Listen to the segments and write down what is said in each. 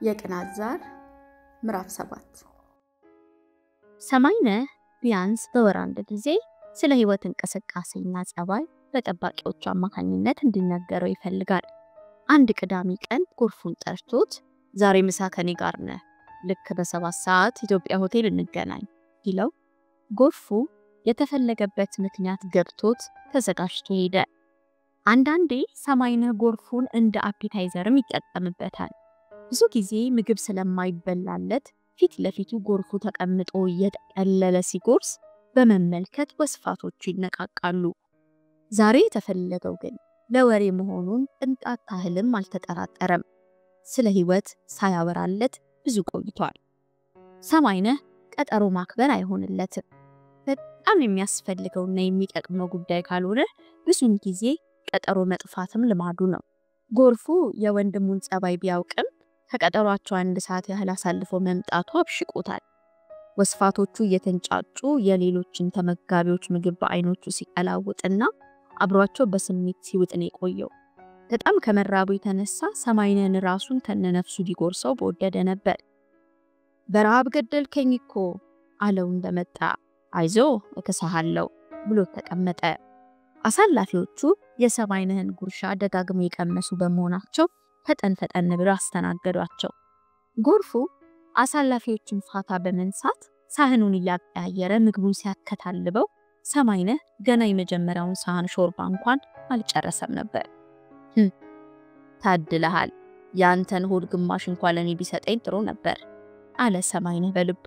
የቅናት ዛር ምዕራፍ 7። ሰማይነህ ቢያንስ በወር አንድ ጊዜ ስለ ህይወት እንቅስቃሴና ጸባይ በጠባቂዎቹ አማካኝነት እንዲነገረው ይፈልጋል። አንድ ቅዳሜ ቀን ጎርፉን ጠርቶት ዛሬ ምሳ ከኔ ጋር ነህ፣ ልክ በ7 ሰዓት ኢትዮጵያ ሆቴል እንገናኝ ሲለው ጎርፉ የተፈለገበት ምክንያት ገብቶት ተዘጋጅቶ ሄደ። አንዳንዴ ሰማይነህ ጎርፉን እንደ appetizer ም ይጠቀምበታል። ብዙ ጊዜ ምግብ ስለማይበላለት ፊት ለፊቱ ጎርፉ ተቀምጦ እየጠቀለለ ሲጎርስ በመመልከት ወስፋቶቹ ይነቃቃሉ። ዛሬ የተፈለገው ግን ለወሬ መሆኑን ቅንጣት ታህልም አልተጠራጠረም። ስለ ህይወት ሳያወራለት ብዙ ቆይቷል። ሰማይነህ ቀጠሮ ማክበር አይሆንለትም። በጣም የሚያስፈልገውና የሚጠቅመው ጉዳይ ካልሆነ ብዙን ጊዜ ቀጠሮ መጥፋትም ልማዱ ነው። ጎርፉ የወንድሙን ጸባይ ቢያውቅም ከቀጠሯቸው 1 ሰዓት ያህል አሳልፎ መምጣቱ አብሽቆታል። ወስፋቶቹ እየተንጫጩ የሌሎችን ተመጋቢዎች ምግብ በአይኖቹ ሲቀላውጥና አብሯቸው በስሜት ሲውጥ ነው የቆየው። በጣም ከመራቡ የተነሳ ሰማይነህን ራሱን ከነነፍሱ ቢጎርሰው በወደደ ነበር። በረሃብ ገደልከኝ እኮ አለው እንደመጣ። አይዞ እክስሃለሁ ብሎ ተቀመጠ። አሳላፊዎቹ የሰማይነህን ጉርሻ ደጋግመው የቀመሱ በመሆናቸው ፈጠን ፈጠን ብለው አስተናገዷቸው። ጎርፉ አሳላፊዎቹን ፋታ በመንሳት ሳህኑን እያቀያየረ ምግቡን ሲያከታልበው ሰማይነህ ገና የመጀመሪያውን ሳህን ሾርባ እንኳን አልጨረሰም ነበር። ታድለሃል፣ ያንተን ሆድ ግማሽ እንኳን ለኔ ቢሰጠኝ ጥሩ ነበር አለ ሰማይነህ በልቡ።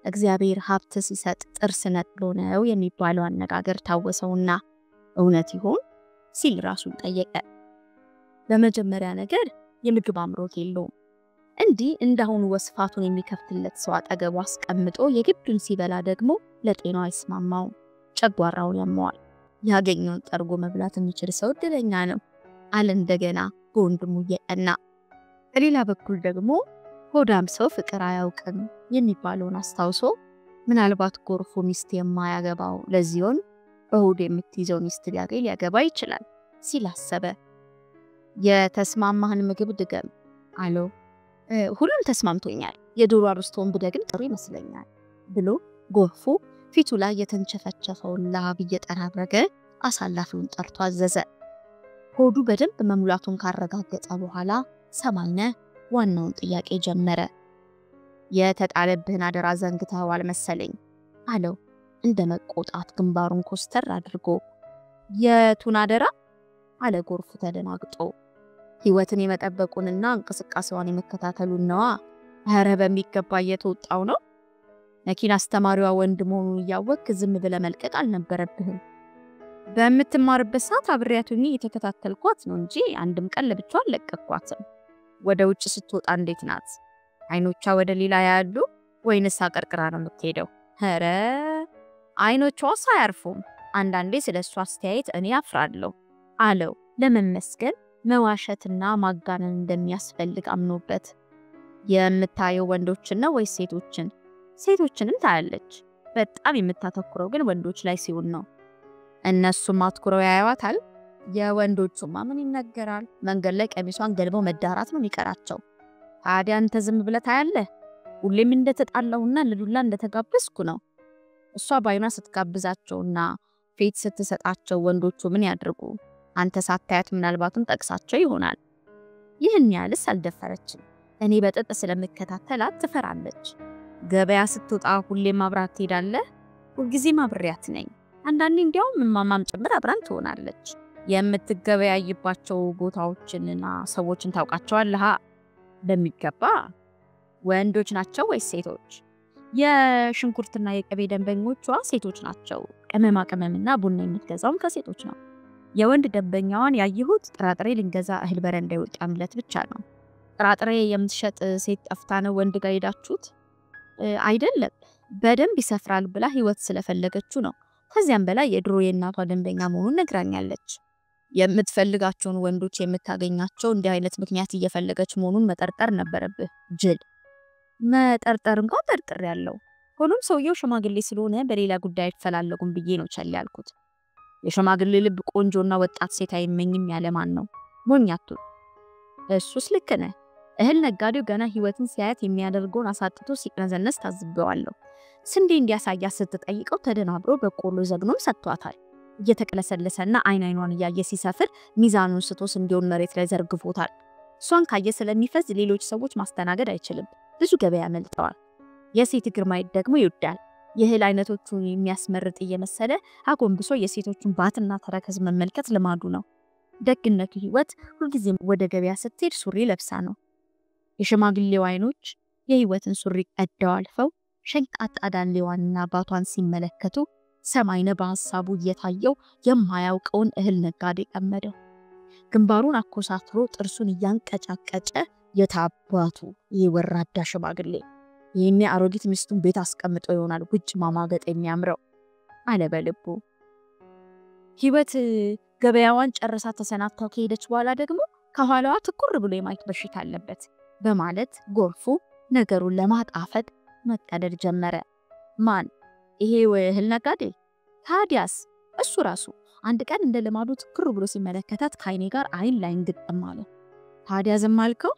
እግዚአብሔር ሀብት ሲሰጥ ጥርስ ነጥሎ ነው የሚባለው አነጋገር ታወሰውና እውነት ይሆን ሲል ራሱን ጠየቀ። በመጀመሪያ ነገር የምግብ አምሮት የለውም። እንዲህ እንዳሁኑ ወስፋቱን የሚከፍትለት ሰው አጠገቡ አስቀምጦ የግዱን ሲበላ ደግሞ ለጤናው አይስማማውም፣ ጨጓራውን ያመዋል። ያገኘውን ጠርጎ መብላት የሚችል ሰው እድለኛ ነው አለ እንደገና በወንድሙ እየቀና። በሌላ በኩል ደግሞ ሆዳም ሰው ፍቅር አያውቅም የሚባለውን አስታውሶ ምናልባት ጎርፉ ሚስት የማያገባው ለዚዮን በሆዱ የምትይዘው ሚስት ቢያገኝ ሊያገባ ይችላል ሲል አሰበ። የተስማማህን ምግብ ድገም አለው። ሁሉም ተስማምቶኛል፣ የዶሮ አርስቶን ብደግም ጥሩ ይመስለኛል ብሎ ጎርፉ ፊቱ ላይ የተንቸፈቸፈውን ላብ እየጠራረገ አሳላፊውን ጠርቶ አዘዘ። ሆዱ በደንብ መሙላቱን ካረጋገጠ በኋላ ሰማይነህ ዋናውን ጥያቄ ጀመረ። የተጣለብህን አደራ ዘንግተኸዋል መሰለኝ አለው እንደ መቆጣት ግንባሩን ኮስተር አድርጎ። የቱን አደራ አለ ጎርፉ ተደናግጦ። ህይወትን የመጠበቁንና እንቅስቃሴዋን የመከታተሉን ነዋ። ኧረ በሚገባ እየተወጣው ነው። መኪና አስተማሪዋ ወንድ መሆኑን እያወቅክ ዝም ብለህ መልቀቅ አልነበረብህም። በምትማርበት ሰዓት አብሬያት ሆኜ እየተከታተልኳት ነው እንጂ አንድም ቀን ለብቻዋ አልለቀቅኳትም። ወደ ውጭ ስትወጣ እንዴት ናት? አይኖቿ ወደ ሌላ ያሉ ወይንስ አቀርቅራ ነው የምትሄደው? ኧረ አይኖቿስ አያርፉም። አንዳንዴ ስለሷ አስተያየት እኔ አፍራለሁ አለው ለመመስገን መዋሸትና ማጋነን እንደሚያስፈልግ አምኖበት። የምታየው ወንዶችን ነው ወይስ ሴቶችን? ሴቶችንም ታያለች። በጣም የምታተኩረው ግን ወንዶች ላይ ሲሆን ነው። እነሱም አትኩረው ያዩዋታል። የወንዶቹማ ምን ይነገራል? መንገድ ላይ ቀሚሷን ገልበው መዳራት ነው የሚቀራቸው። ታዲያ አንተ ዝም ብለህ ታያለህ? ሁሌም እንደተጣላሁና ለዱላ እንደተጋበዝኩ ነው። እሷ ባይኗ ስትጋብዛቸውና ፊት ስትሰጣቸው ወንዶቹ ምን ያድርጉ? አንተ ሳታያት ምናልባትም ጠቅሳቸው ይሆናል። ይህን ያህልስ አልደፈረችም። እኔ በጥጥ ስለምከታተላት ትፈራለች። ገበያ ስትወጣ ሁሌም አብራት ትሄዳለህ? ሁልጊዜም አብሬያት ነኝ። አንዳንዴ እንዲያውም እማማም ጭምር አብራን ትሆናለች። የምትገበያይባቸው ቦታዎችንና ሰዎችን ታውቃቸዋለህ? በሚገባ። ወንዶች ናቸው ወይስ ሴቶች? የሽንኩርትና የቅቤ ደንበኞቿ ሴቶች ናቸው። ቅመማ ቅመምና ቡና የምትገዛውም ከሴቶች ነው። የወንድ ደንበኛዋን ያየሁት ጥራጥሬ ልንገዛ እህል በረንዳ የወጣንለት ብቻ ነው። ጥራጥሬ የምትሸጥ ሴት ጠፍታ ነው ወንድ ጋር ሄዳችሁት? አይደለም፣ በደንብ ይሰፍራል ብላ ህይወት ስለፈለገችው ነው። ከዚያም በላይ የድሮ የእናቷ ደንበኛ መሆኑን ነግራኛለች። የምትፈልጋቸውን ወንዶች የምታገኛቸው እንዲህ አይነት ምክንያት እየፈለገች መሆኑን መጠርጠር ነበረብህ ጅል። መጠርጠር እንኳን ጠርጥሬያለሁ። ሆኖም ሰውየው ሽማግሌ ስለሆነ በሌላ ጉዳይ አይፈላለጉም ብዬ ነው ቸል ያልኩት። የሽማግሌ ልብ ቆንጆና ወጣት ሴት አይመኝም ያለ ማን ነው? ሞኝ አትሁን። እሱስ ልክ ነህ። እህል ነጋዴው ገና ህይወትን ሲያያት የሚያደርገውን አሳጥቶ ሲቅነዘነስ ታዝቤዋለሁ። ስንዴ እንዲያሳያት ስትጠይቀው ተደናብሮ በቆሎ ዘግኖም ሰጥቷታል። እየተቅለሰለሰና አይን አይኗን እያየ ሲሰፍር ሚዛኑን ስቶ ስንዴውን መሬት ላይ ዘርግፎታል። እሷን ካየ ስለሚፈዝ ሌሎች ሰዎች ማስተናገድ አይችልም። ብዙ ገበያ ያመልጠዋል። የሴት እግር ማየት ደግሞ ይወዳል። የእህል አይነቶቹን የሚያስመርጥ እየመሰለ አጎንብሶ የሴቶቹን ባትና ተረከዝ መመልከት ልማዱ ነው። ደግነቱ ህይወት ሁልጊዜም ወደ ገበያ ስትሄድ ሱሪ ለብሳ ነው። የሽማግሌው አይኖች የህይወትን ሱሪ ቀደው አልፈው ሸንቃጣ ዳሌዋንና ባቷን ሲመለከቱ ሰማይነ በሀሳቡ እየታየው የማያውቀውን እህል ነጋዴ ቀመደው። ግንባሩን አኮሳትሮ ጥርሱን እያንቀጫቀጨ የታባቱ ይህ ወራዳ ሽማግሌ ይህኔ አሮጊት ሚስቱን ቤት አስቀምጦ ይሆናል ውጭ ማማገጥ የሚያምረው አለ በልቡ። ህይወት ገበያዋን ጨርሳ ተሰናብታው ከሄደች በኋላ ደግሞ ከኋላዋ ትኩር ብሎ የማየት በሽታ አለበት በማለት ጎርፉ ነገሩን ለማጣፈጥ መቀደድ ጀመረ። ማን ይሄ እህል ነጋዴ? ታዲያስ እሱ ራሱ አንድ ቀን እንደ ልማዱ ትኩር ብሎ ሲመለከታት ከአይኔ ጋር አይን ላይን ግጥም አለ። ታዲያ ዝም አልከው?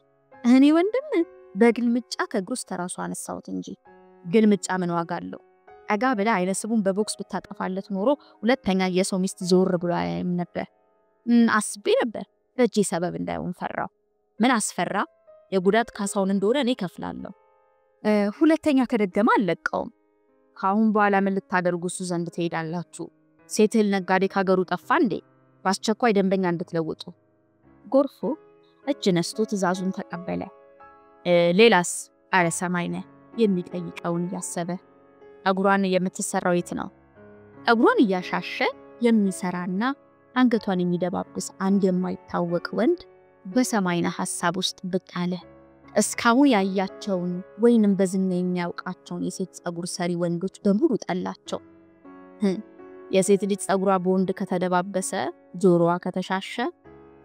እኔ ወንድም በግልምጫ ከእግሩ እስከ ራሱ አነሳሁት እንጂ። ግልምጫ ምን ዋጋ አለው? ጠጋ ብላ አይነ ስቡን በቦክስ ብታጠፋለት ኖሮ ሁለተኛ የሰው ሚስት ዞር ብሎ አያይም ነበር። አስቤ ነበር፣ በእጄ ሰበብ እንዳይሆን ፈራው። ምን አስፈራ? የጉዳት ካሳውን እንደሆነ እኔ እከፍላለሁ። ሁለተኛ ከደገመ አልለቀውም። ከአሁን በኋላ ምን ልታደርጉ እሱ ዘንድ ትሄዳላችሁ? ሴት እህል ነጋዴ ካገሩ ጠፋ እንዴ? በአስቸኳይ ደንበኛ እንድትለውጡ። ጎርፉ እጅ ነስቶ ትዕዛዙን ተቀበለ። ሌላስ? አለ ሰማይነህ የሚጠይቀውን እያሰበ። ጠጉሯን የምትሰራው የት ነው? ጠጉሯን እያሻሸ የሚሰራና አንገቷን የሚደባብስ አንድ የማይታወቅ ወንድ በሰማይነህ ሀሳብ ውስጥ ብቅ አለ። እስካሁን ያያቸውን ወይንም በዝና የሚያውቃቸውን የሴት ፀጉር ሰሪ ወንዶች በሙሉ ጠላቸው። የሴት ልጅ ፀጉሯ በወንድ ከተደባበሰ፣ ጆሮዋ ከተሻሸ፣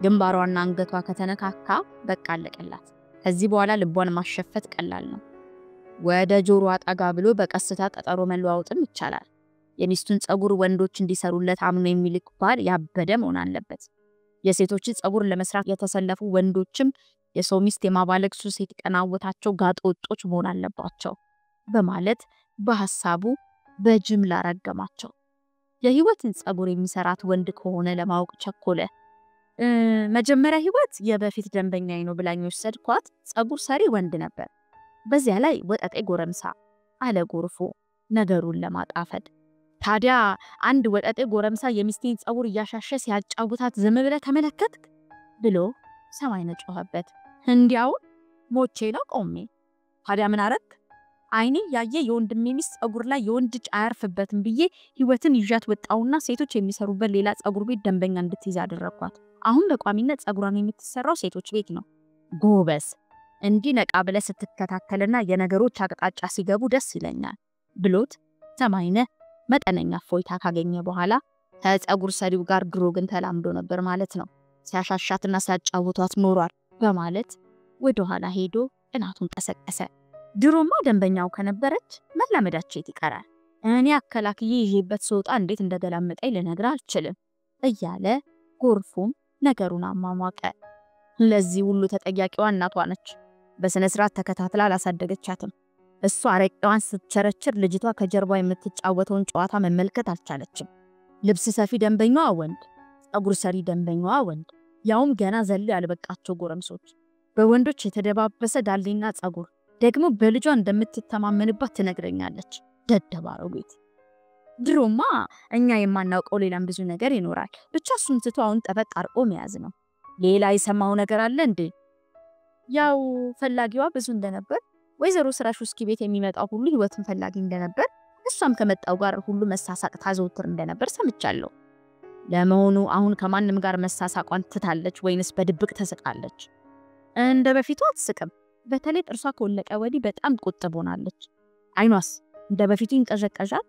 ግንባሯና አንገቷ ከተነካካ በቃ አለቀላት። ከዚህ በኋላ ልቧን ማሸፈት ቀላል ነው። ወደ ጆሮዋ ጠጋ ብሎ በቀስታ ቀጠሮ መለዋወጥም ይቻላል። የሚስቱን ፀጉር ወንዶች እንዲሰሩለት አምኖ የሚልክ ባል ያበደ መሆን አለበት። የሴቶችን ፀጉር ለመስራት የተሰለፉ ወንዶችም የሰው ሚስት የማባለግ ሱስ የተጠናወታቸው ጋጠ ወጦች መሆን አለባቸው በማለት በሀሳቡ በጅምላ ረገማቸው። የህይወትን ፀጉር የሚሰራት ወንድ ከሆነ ለማወቅ ቸኮለ። መጀመሪያ ህይወት የበፊት ደንበኛዬ ነው ብላኝ ወሰድኳት ፀጉር ሰሪ ወንድ ነበር። በዚያ ላይ ወጠጤ ጎረምሳ አለ ጎርፉ ነገሩን ለማጣፈጥ። ታዲያ አንድ ወጠጤ ጎረምሳ የሚስቴን ፀጉር እያሻሸ ሲያጫውታት ዝም ብለህ ተመለከትክ ብሎ ሰማይነህ ጮኸበት። እንዲያው ሞቼ ነው ቆሜ። ታዲያ ምን አረክ? አይኔ ያየ የወንድሜ ሚስት ፀጉር ላይ የወንድ እጅ አያርፍበትም ብዬ ህይወትን ይዣት ወጣውና ሴቶች የሚሰሩበት ሌላ ፀጉር ቤት ደንበኛ እንድትይዝ አደረኳት። አሁን በቋሚነት ፀጉሯን የምትሰራው ሴቶች ቤት ነው። ጎበዝ፣ እንዲህ ነቃ ብለህ ስትከታተልና የነገሮች አቅጣጫ ሲገቡ ደስ ይለኛል ብሎት ሰማይነህ መጠነኛ እፎይታ ካገኘ በኋላ ከፀጉር ሰሪው ጋር ድሮ ግን ተላምዶ ነበር ማለት ነው። ሲያሻሻትና ሲያጫውቷት ኖሯል በማለት ወደኋላ ሄዶ ጥናቱን ቀሰቀሰ። ድሮማ ደንበኛው ከነበረች መላመዳቸው የት ይቀራል? እኔ አከላክዬ ይዤበት ስወጣ እንዴት እንደገላመጠኝ ልነግርህ አልችልም እያለ ጎርፉም ነገሩን አሟሟቀ። ለዚህ ሁሉ ተጠያቂዋ እናቷ ነች። በስነ ስርዓት ተከታትላ አላሳደገቻትም። እሷ አረቄዋን ስትቸረችር ልጅቷ ከጀርባ የምትጫወተውን ጨዋታ መመልከት አልቻለችም። ልብስ ሰፊ ደንበኛዋ ወንድ፣ ፀጉር ሰሪ ደንበኛዋ ወንድ፣ ያውም ገና ዘሎ ያልበቃቸው ጎረምሶች፣ በወንዶች የተደባበሰ ዳሌና ፀጉር፣ ደግሞ በልጇ እንደምትተማመንባት ትነግረኛለች። ደደብ አሮጊት። ድሮማ እኛ የማናውቀው ሌላም ብዙ ነገር ይኖራል። ብቻ እሱን ትቶ አሁን ጠበቅ አርቆ መያዝ ነው። ሌላ የሰማው ነገር አለ እንዴ? ያው ፈላጊዋ ብዙ እንደነበር፣ ወይዘሮ ስራሽ ውስኪ ቤት የሚመጣው ሁሉ ህይወትን ፈላጊ እንደነበር፣ እሷም ከመጣው ጋር ሁሉ መሳሳቅ ታዘውትር እንደነበር ሰምቻለሁ። ለመሆኑ አሁን ከማንም ጋር መሳሳቋን ትታለች ወይንስ በድብቅ ተስቃለች? እንደ በፊቱ አትስቅም። በተለይ ጥርሷ ከወለቀ ወዲህ በጣም ቁጥብ ሆናለች። አይኗስ እንደ በፊቱ ይንቀዠቀዣል።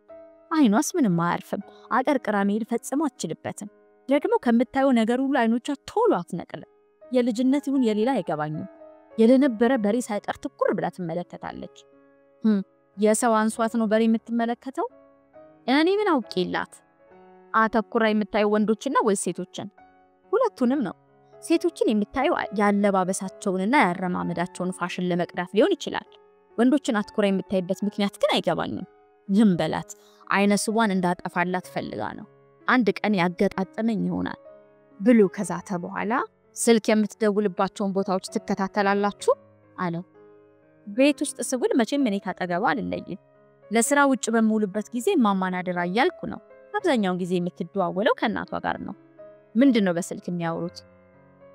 አይኗስ ምንም አያርፍም። አቀርቅራ መሄድ ፈጽሞ አትችልበትም። ደግሞ ከምታየው ነገር ሁሉ አይኖቿ ቶሎ አትነቅልም። የልጅነት ይሁን የሌላ አይገባኝም። የለነበረ በሬ ሳይቀር ትኩር ብላ ትመለከታለች። የሰው አንሷት ነው በሬ የምትመለከተው? እኔ ምን አውቄላት? አተኩራ የምታየው ወንዶችና ወይስ ሴቶችን? ሁለቱንም ነው። ሴቶችን የምታየው ያለባበሳቸውንና ያረማመዳቸውን ፋሽን ለመቅዳት ሊሆን ይችላል። ወንዶችን አትኩራ የምታይበት ምክንያት ግን አይገባኝም። ዝም በላት፣ አይነ ስቧን እንዳጠፋላት ፈልጋ ነው። አንድ ቀን ያገጣጠመኝ ይሆናል ብሎ ከዛተ በኋላ ስልክ የምትደውልባቸውን ቦታዎች ትከታተላላችሁ አለው። ቤት ውስጥ ስውል መቼም እኔ ካጠገቧ አልለይም። ለስራ ውጭ በምውልበት ጊዜ ማማን አደራ እያልኩ ነው። አብዛኛውን ጊዜ የምትደዋወለው ከእናቷ ጋር ነው። ምንድነው በስልክ የሚያወሩት?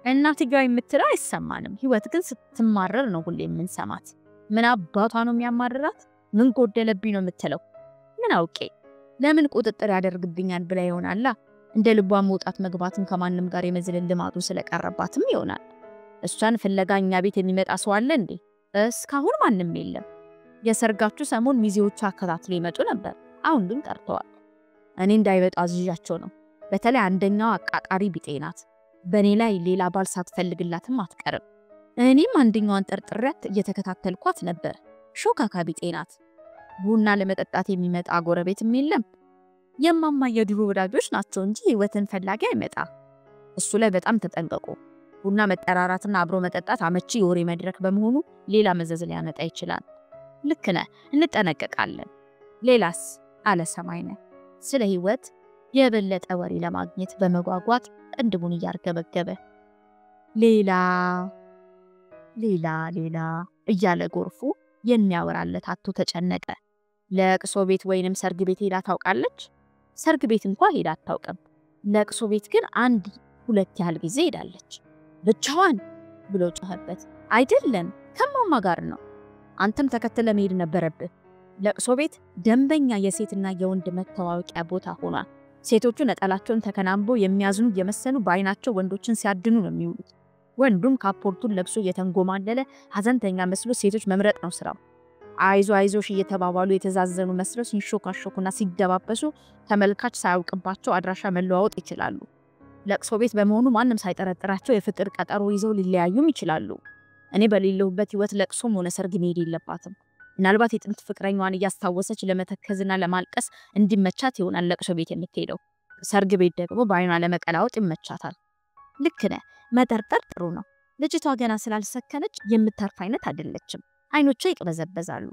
እናትየዋ የምትለው አይሰማንም። ህይወት ግን ስትማረር ነው ሁሌ የምንሰማት። ምን አባቷ ነው የሚያማርራት? ምን ጎደለብኝ ነው የምትለው? ምን አውቄ ለምን ቁጥጥር ያደርግብኛል ብላ ይሆናላ። እንደ ልቧ መውጣት መግባትን ከማንም ጋር የመዝለል ልማዱ ስለቀረባትም ይሆናል። እሷን ፍለጋ እኛ ቤት የሚመጣ ሰው አለ እንዴ? እስካሁን ማንም የለም። የሰርጋችሁ ሰሞን ሚዜዎቹ አከታትለው ይመጡ ነበር። አሁን ግን ቀርተዋል። እኔ እንዳይመጡ አዝዣቸው ነው። በተለይ አንደኛው አቃጣሪ ቢጤ ናት። በእኔ ላይ ሌላ ባል ሳትፈልግላትም አትቀርም። እኔም አንደኛዋን ጠርጥሬያት እየተከታተልኳት ነበር። ሾካካ ቢጤ ናት። ቡና ለመጠጣት የሚመጣ ጎረቤትም የለም። የማማ የድሮ ወዳጆች ናቸው እንጂ ህይወትን ፈላጊ አይመጣ። እሱ ላይ በጣም ተጠንቀቁ። ቡና መጠራራትና አብሮ መጠጣት አመቺ የወሬ መድረክ በመሆኑ ሌላ መዘዝ ሊያመጣ ይችላል። ልክ ነህ፣ እንጠነቀቃለን። ሌላስ? አለ ሰማይነህ ስለ ህይወት የበለጠ ወሬ ለማግኘት በመጓጓት ቅንድቡን እያርገበገበ። ሌላ ሌላ ሌላ እያለ ጎርፉ የሚያወራለት አጥቶ ተጨነቀ። ለቅሶ ቤት ወይንም ሰርግ ቤት ሄዳ ታውቃለች? ሰርግ ቤት እንኳ ሄዳ አታውቅም። ለቅሶ ቤት ግን 1 2 ያህል ጊዜ ሄዳለች። ብቻዋን ብሎ ጮኸበት። አይደለም ከማማ ጋር ነው። አንተም ተከትለ መሄድ ነበረብህ። ለቅሶ ቤት ደንበኛ የሴትና የወንድ መተዋወቂያ ቦታ ሆኗል። ሴቶቹ ነጠላቸውን ተከናንበው የሚያዝኑ የመሰሉ በአይናቸው ወንዶችን ሲያድኑ ነው የሚውሉት። ወንዱም ካፖርቱን ለብሶ እየተንጎማለለ ሀዘንተኛ መስሎ ሴቶች መምረጥ ነው ስራው። አይዞ አይዞሽ እየተባባሉ የተዛዘኑ መስለው ሲንሾካሾኩና ሲደባበሱ ተመልካች ሳያውቅባቸው አድራሻ መለዋወጥ ይችላሉ። ለቅሶ ቤት በመሆኑ ማንም ሳይጠረጥራቸው የፍቅር ቀጠሮ ይዘው ሊለያዩም ይችላሉ። እኔ በሌለሁበት ህይወት ለቅሶም ሆነ ሰርግ መሄድ የለባትም። ምናልባት የጥንት ፍቅረኛዋን እያስታወሰች ለመተከዝና ለማልቀስ እንዲመቻት ይሆናል ለቅሶ ቤት የምትሄደው። ሰርግ ቤት ደግሞ በአይኗ ለመቀላወጥ ይመቻታል። ልክ ነህ፣ መጠርጠር ጥሩ ነው። ልጅቷ ገና ስላልሰከነች የምታርፍ አይነት አይደለችም። አይኖቿ ይቅበዘበዛሉ።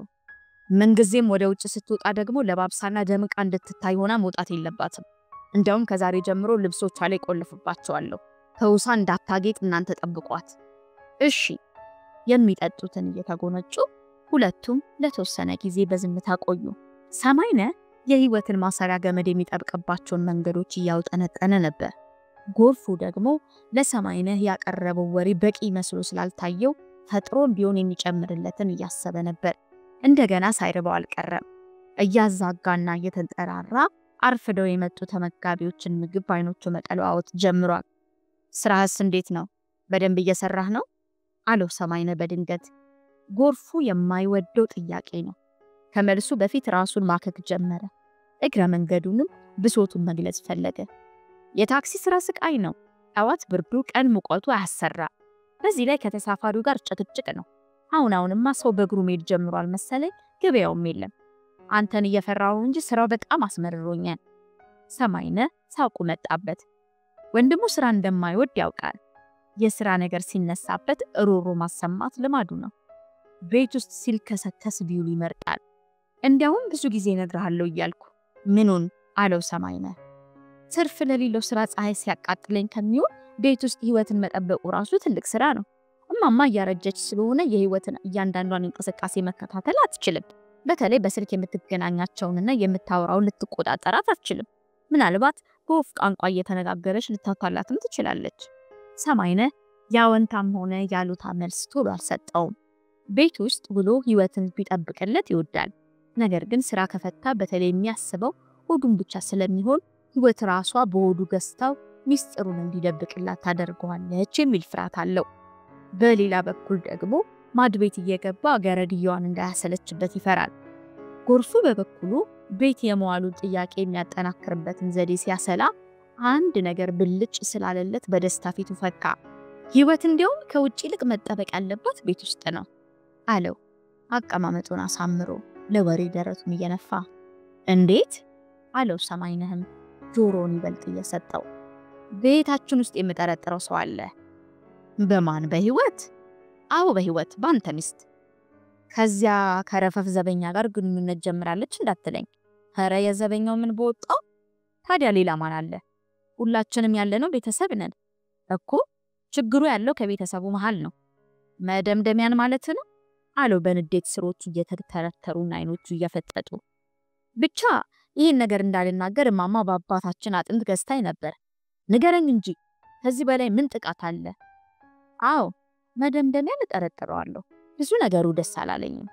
ምንጊዜም ወደ ውጭ ስትወጣ ደግሞ ለባብሳና ደምቃ እንድትታይ ሆና መውጣት የለባትም። እንደውም ከዛሬ ጀምሮ ልብሶቿ ላይ ቆልፍባቸዋለሁ። ተውሳ እንዳታጌጥ እናንተ ጠብቋት። እሺ። የሚጠጡትን እየተጎነጩ ሁለቱም ለተወሰነ ጊዜ በዝምታ ቆዩ። ሰማይነህ የህይወትን ማሰሪያ ገመድ የሚጠብቅባቸውን መንገዶች እያውጠነጠነ ነበር። ጎርፉ ደግሞ ለሰማይነህ ያቀረበው ወሬ በቂ መስሎ ስላልታየው ፈጥሮም ቢሆን የሚጨምርለትን እያሰበ ነበር። እንደገና ሳይርበው አልቀረም። እያዛጋና እየተንጠራራ አርፍደው የመጡ ተመጋቢዎችን ምግብ በአይኖቹ መቀለዋወጥ ጀምሯል። ስራህስ እንዴት ነው? በደንብ እየሰራህ ነው? አለው ሰማይነህ በድንገት። ጎርፉ የማይወደው ጥያቄ ነው። ከመልሱ በፊት ራሱን ማከክ ጀመረ። እግረ መንገዱንም ብሶቱን መግለጽ ፈለገ። የታክሲ ስራ ስቃይ ነው። ጠዋት ብርዱ፣ ቀን ሙቀቱ አያሰራ። በዚህ ላይ ከተሳፋሪው ጋር ጭቅጭቅ ነው። አሁን አሁንማ ሰው በእግሩ መሄድ ጀምሯል መሰለኝ፣ ገበያውም የለም። አንተን እየፈራሁ እንጂ ስራው በጣም አስመርሮኛል። ሰማይነህ ሳቁ መጣበት። ወንድሙ ስራ እንደማይወድ ያውቃል። የስራ ነገር ሲነሳበት ሮሮ ማሰማት ልማዱ ነው። ቤት ውስጥ ሲልከሰከስ ቢውል ይመርጣል። እንዲያውም ብዙ ጊዜ እነግርሃለሁ እያልኩ። ምኑን? አለው ሰማይነህ። ትርፍ ለሌለው ስራ ፀሐይ ሲያቃጥለኝ ከሚውል ቤት ውስጥ ህይወትን መጠበቁ ራሱ ትልቅ ስራ ነው። እማማ እያረጀች ስለሆነ የህይወትን እያንዳንዷን እንቅስቃሴ መከታተል አትችልም። በተለይ በስልክ የምትገናኛቸውንና የምታወራውን ልትቆጣጠራት አትችልም። ምናልባት በወፍ ቋንቋ እየተነጋገረች ልታታላትም ትችላለች። ሰማይነህ ያወንታም ሆነ ያሉታ መልስ ቶሎ አልሰጠውም። ቤት ውስጥ ውሎ ህይወትን ቢጠብቅለት ይወዳል። ነገር ግን ስራ ከፈታ በተለይ የሚያስበው ሆዱን ብቻ ስለሚሆን ህይወት ራሷ በሆዱ ገዝታው ሚስጥሩን እንዲደብቅላት ታደርገዋለች የሚል ፍርሃት አለው። በሌላ በኩል ደግሞ ማድ ቤት እየገባ ገረድየዋን እንዳያሰለችበት ይፈራል። ጎርፉ በበኩሉ ቤት የመዋሉን ጥያቄ የሚያጠናክርበትን ዘዴ ሲያሰላ አንድ ነገር ብልጭ ስላለለት በደስታ ፊቱ ፈካ። ህይወት እንዲያውም ከውጭ ይልቅ መጠበቅ ያለባት ቤት ውስጥ ነው አለው አቀማመጡን አሳምሮ ለወሬ ደረቱን እየነፋ። እንዴት? አለው ሰማይነህም ጆሮውን ይበልጥ እየሰጠው። ቤታችን ውስጥ የምጠረጥረው ሰው አለ። በማን በህይወት? አዎ በህይወት፣ ባንተ ሚስት። ከዚያ ከረፈፍ ዘበኛ ጋር ግንኙነት ጀምራለች እንዳትለኝ። ኧረ የዘበኛው ምን በወጣው። ታዲያ ሌላ ማን አለ? ሁላችንም ያለነው ቤተሰብ ነን እኮ። ችግሩ ያለው ከቤተሰቡ መሃል ነው። መደምደሚያን ማለት ነው አለው በንዴት ስሮቹ እየተተረተሩና አይኖቹ እየፈጠጡ። ብቻ ይህን ነገር እንዳልናገር እማማ በአባታችን አጥንት ገዝታኝ ነበር። ንገረኝ እንጂ ከዚህ በላይ ምን ጥቃት አለ? አዎ መደምደሚያን እጠረጥረዋለሁ። ብዙ ነገሩ ደስ አላለኝም።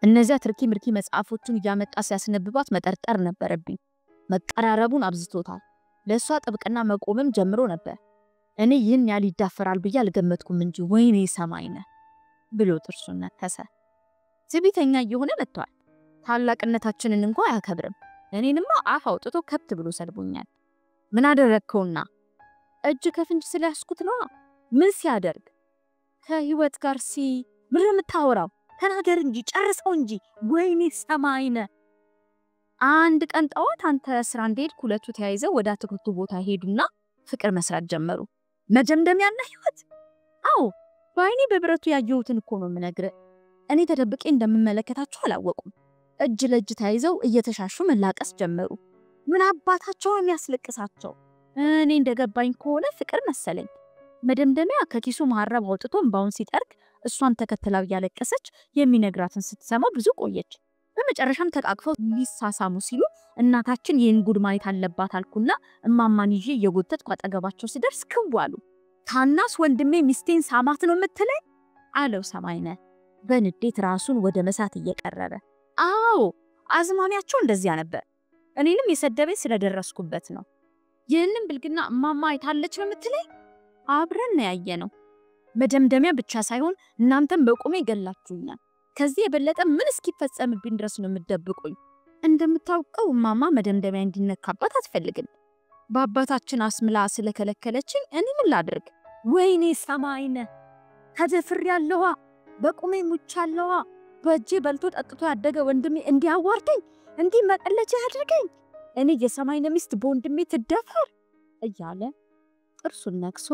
እነዚያ ትርኪ ምርኪ መጽሐፎቹን እያመጣ ሲያስነብባት መጠርጠር ነበረብኝ። መቀራረቡን አብዝቶታል። ለእሷ ጥብቅና መቆምም ጀምሮ ነበር። እኔ ይህን ያህል ይዳፈራል ብዬ አልገመትኩም እንጂ ወይኔ ሰማይነህ ብሎ ጥርሱን ነከሰ። ትዕቢተኛ እየሆነ መጥቷል። ታላቅነታችንን እንኳ አያከብርም። እኔንማ አፍ አውጥቶ ከብት ብሎ ሰድቦኛል። ምን አደረግከውና? እጅ ከፍንጅ ስለያዝኩት ነዋ። ምን ሲያደርግ? ከህይወት ጋር ምን የምታወራው? ተናገር እንጂ ጨርሰው እንጂ። ወይኔ ሰማይነህ። አንድ ቀን ጠዋት አንተ ስራ እንደሄድክ ሁለቱ ተያይዘው ወደ አትክልቱ ቦታ ሄዱና ፍቅር መስራት ጀመሩ። መደምደሚያና ህይወት? አዎ በአይኔ በብረቱ ያየሁትን እኮ ነው የምነግርህ። እኔ ተደብቄ እንደምመለከታቸው አላወቁም። እጅ ለእጅ ተያይዘው እየተሻሹ መላቀስ ጀመሩ። ምን አባታቸው የሚያስለቅሳቸው? እኔ እንደገባኝ ከሆነ ፍቅር መሰለኝ። መደምደሚያ ከኪሱ መሀረብ አውጥቶ እምባውን ሲጠርግ እሷን ተከትላው እያለቀሰች የሚነግራትን ስትሰማ ብዙ ቆየች። በመጨረሻም ተቃቅፈው ሊሳሳሙ ሲሉ እናታችን ይህን ጉድ ማየት አለባት አልኩና እማማን ይዤ እየጎተትኩ አጠገባቸው ሲደርስ ክው አሉ። ታናስ ወንድሜ ሚስቴን ሳማት ነው የምትለኝ? አለው ሰማይነህ በንዴት ራሱን ወደ መሳት እየቀረበ። አዎ አዝማሚያቸው እንደዚያ ነበር። እኔንም የሰደበኝ ስለደረስኩበት ነው። ይህንን ብልግና እማማ አይታለች ነው የምትለኝ? አብረን ነው ያየነው። መደምደሚያ ብቻ ሳይሆን እናንተም በቁሜ ገላችሁኛል። ከዚህ የበለጠ ምን እስኪፈጸምብኝ ድረስ ነው የምትደብቁኝ? እንደምታውቀው እማማ መደምደሚያ እንዲነካባት አትፈልግም። በአባታችን አስምላ ስለከለከለችኝ እኔ ምን ላድርግ? ወይኔ ሰማይነህ፣ ተደፍሬያለዋ፣ በቁሜ ሙቻለዋ። በእጄ በልቶ ጠጥቶ ያደገ ወንድሜ እንዲያዋርደኝ እንዲህ መቀለጃ ያድርገኝ? እኔ የሰማይነህ ሚስት በወንድሜ ትደፈር? እያለ ጥርሱን ነክሶ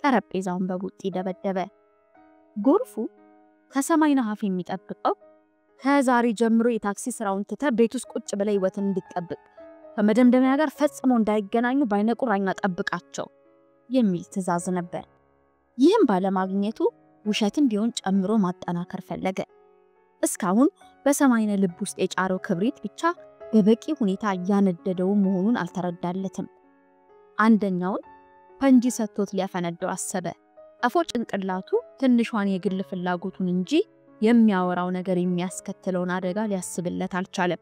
ጠረጴዛውን በቡጢ ደበደበ። ጎርፉ ከሰማይነህ አፍ የሚጠብቀው ከዛሬ ጀምሮ የታክሲ ስራውን ትተህ ቤት ውስጥ ቁጭ ብለህ ህይወትን እንድትጠብቅ ከመደምደሚያ ጋር ፈጽሞ እንዳይገናኙ በዓይነ ቁራኛ ጠብቃቸው የሚል ትዕዛዝ ነበር። ይህም ባለማግኘቱ ውሸትም ቢሆን ጨምሮ ማጠናከር ፈለገ። እስካሁን በሰማይነህ ልብ ውስጥ የጫረው ክብሪት ብቻ በበቂ ሁኔታ እያነደደው መሆኑን አልተረዳለትም። አንደኛውን ፈንጂ ሰጥቶት ሊያፈነደው አሰበ። ጠፎ ጭንቅላቱ ትንሿን የግል ፍላጎቱን እንጂ የሚያወራው ነገር የሚያስከትለውን አደጋ ሊያስብለት አልቻለም።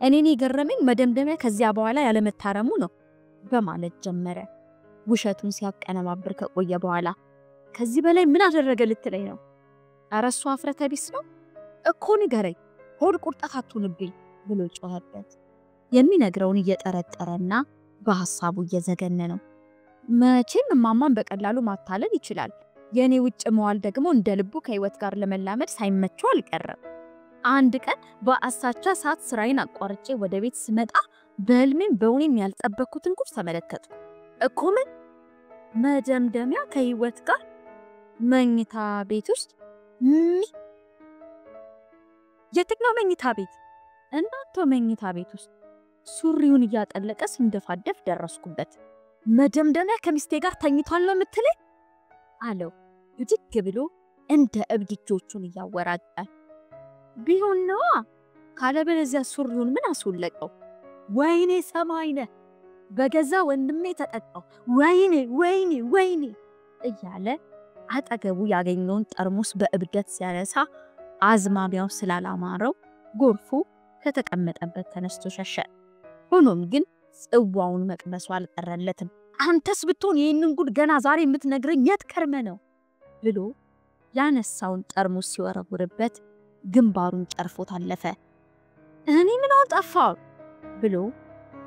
እኔን የገረመኝ መደምደሚያ ከዚያ በኋላ ያለመታረሙ ነው በማለት ጀመረ። ውሸቱን ሲያቀነባብር ከቆየ በኋላ ከዚህ በላይ ምን አደረገ ልትለኝ ነው? ኧረ እሱ አፍረተ ቢስ ነው እኮ ንገረኝ፣ ሆድ ቁርጠት አትሁንብኝ ብሎ ጮኸበት። የሚነግረውን እየጠረጠረና በሐሳቡ እየዘገነ ነው። መቼም እማማን በቀላሉ ማታለል ይችላል። የኔ ውጭ መዋል ደግሞ እንደ ልቡ ከህይወት ጋር ለመላመድ ሳይመቸው አልቀረም። አንድ ቀን በአሳቻ ሰዓት ስራዬን አቋርጬ ወደ ቤት ስመጣ በህልሜም በእውኔም ያልጠበቅኩትን ጉድ ተመለከትኩ። እኮ ምን? መደምደሚያ ከህይወት ጋር መኝታ ቤት ውስጥ። የትኛው መኝታ ቤት? እናንተ መኝታ ቤት ውስጥ ሱሪውን እያጠለቀ ሲንደፋደፍ ደረስኩበት። መደምደሚያ ከሚስቴ ጋር ተኝቷል ነው የምትለኝ? አለው ብድግ ብሎ እንደ እብድ እጆቹን እያወራጨ። ቢሆን ነዋ፣ ካለበለዚያ ሱሪውን ምን አስወለቀው? ወይኔ ሰማይነህ፣ በገዛ ወንድሜ ተጠቃው፣ ወይኔ ወይኔ ወይኔ እያለ አጠገቡ ያገኘውን ጠርሙስ በእብደት ሲያነሳ አዝማሚያው ስላላማረው ጎርፉ ከተቀመጠበት ተነስቶ ሸሸ። ሆኖም ግን ጽዋውን መቅመሱ አልቀረለትም። አንተስ ብትሆን ይህንን ጉድ ገና ዛሬ የምትነግረኝ የት ከርመ ነው ብሎ ያነሳውን ጠርሙስ ሲወረውርበት ግንባሩን ጨርፎት አለፈ። እኔ ምን አጠፋው ብሎ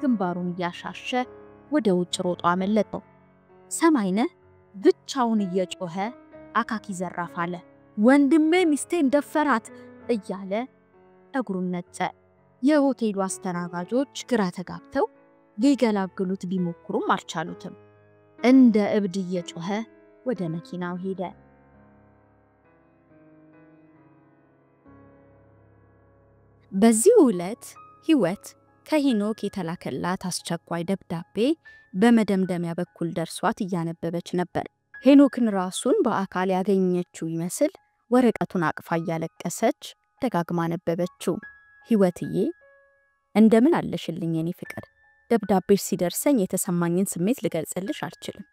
ግንባሩን እያሻሸ ወደ ውጭ ሮጦ አመለጠው። ሰማይነህ ብቻውን እየጮኸ አካኪ ዘራፍ አለ። ወንድሜ ሚስቴን ደፈራት እያለ እግሩን ነጨ። የሆቴሉ አስተናጋጆች ግራ ተጋብተው ሊገላግሉት ቢሞክሩም አልቻሉትም። እንደ እብድ እየጮኸ ወደ መኪናው ሄደ። በዚሁ ዕለት ህይወት ከሄኖክ የተላከላት አስቸኳይ ደብዳቤ በመደምደሚያ በኩል ደርሷት እያነበበች ነበር። ሄኖክን ራሱን በአካል ያገኘችው ይመስል ወረቀቱን አቅፋ እያለቀሰች ደጋግማ ነበበችው። ህይወትዬ እንደምን አለሽልኝ የኔ ፍቅር፣ ደብዳቤሽ ሲደርሰኝ የተሰማኝን ስሜት ልገልጽልሽ አልችልም።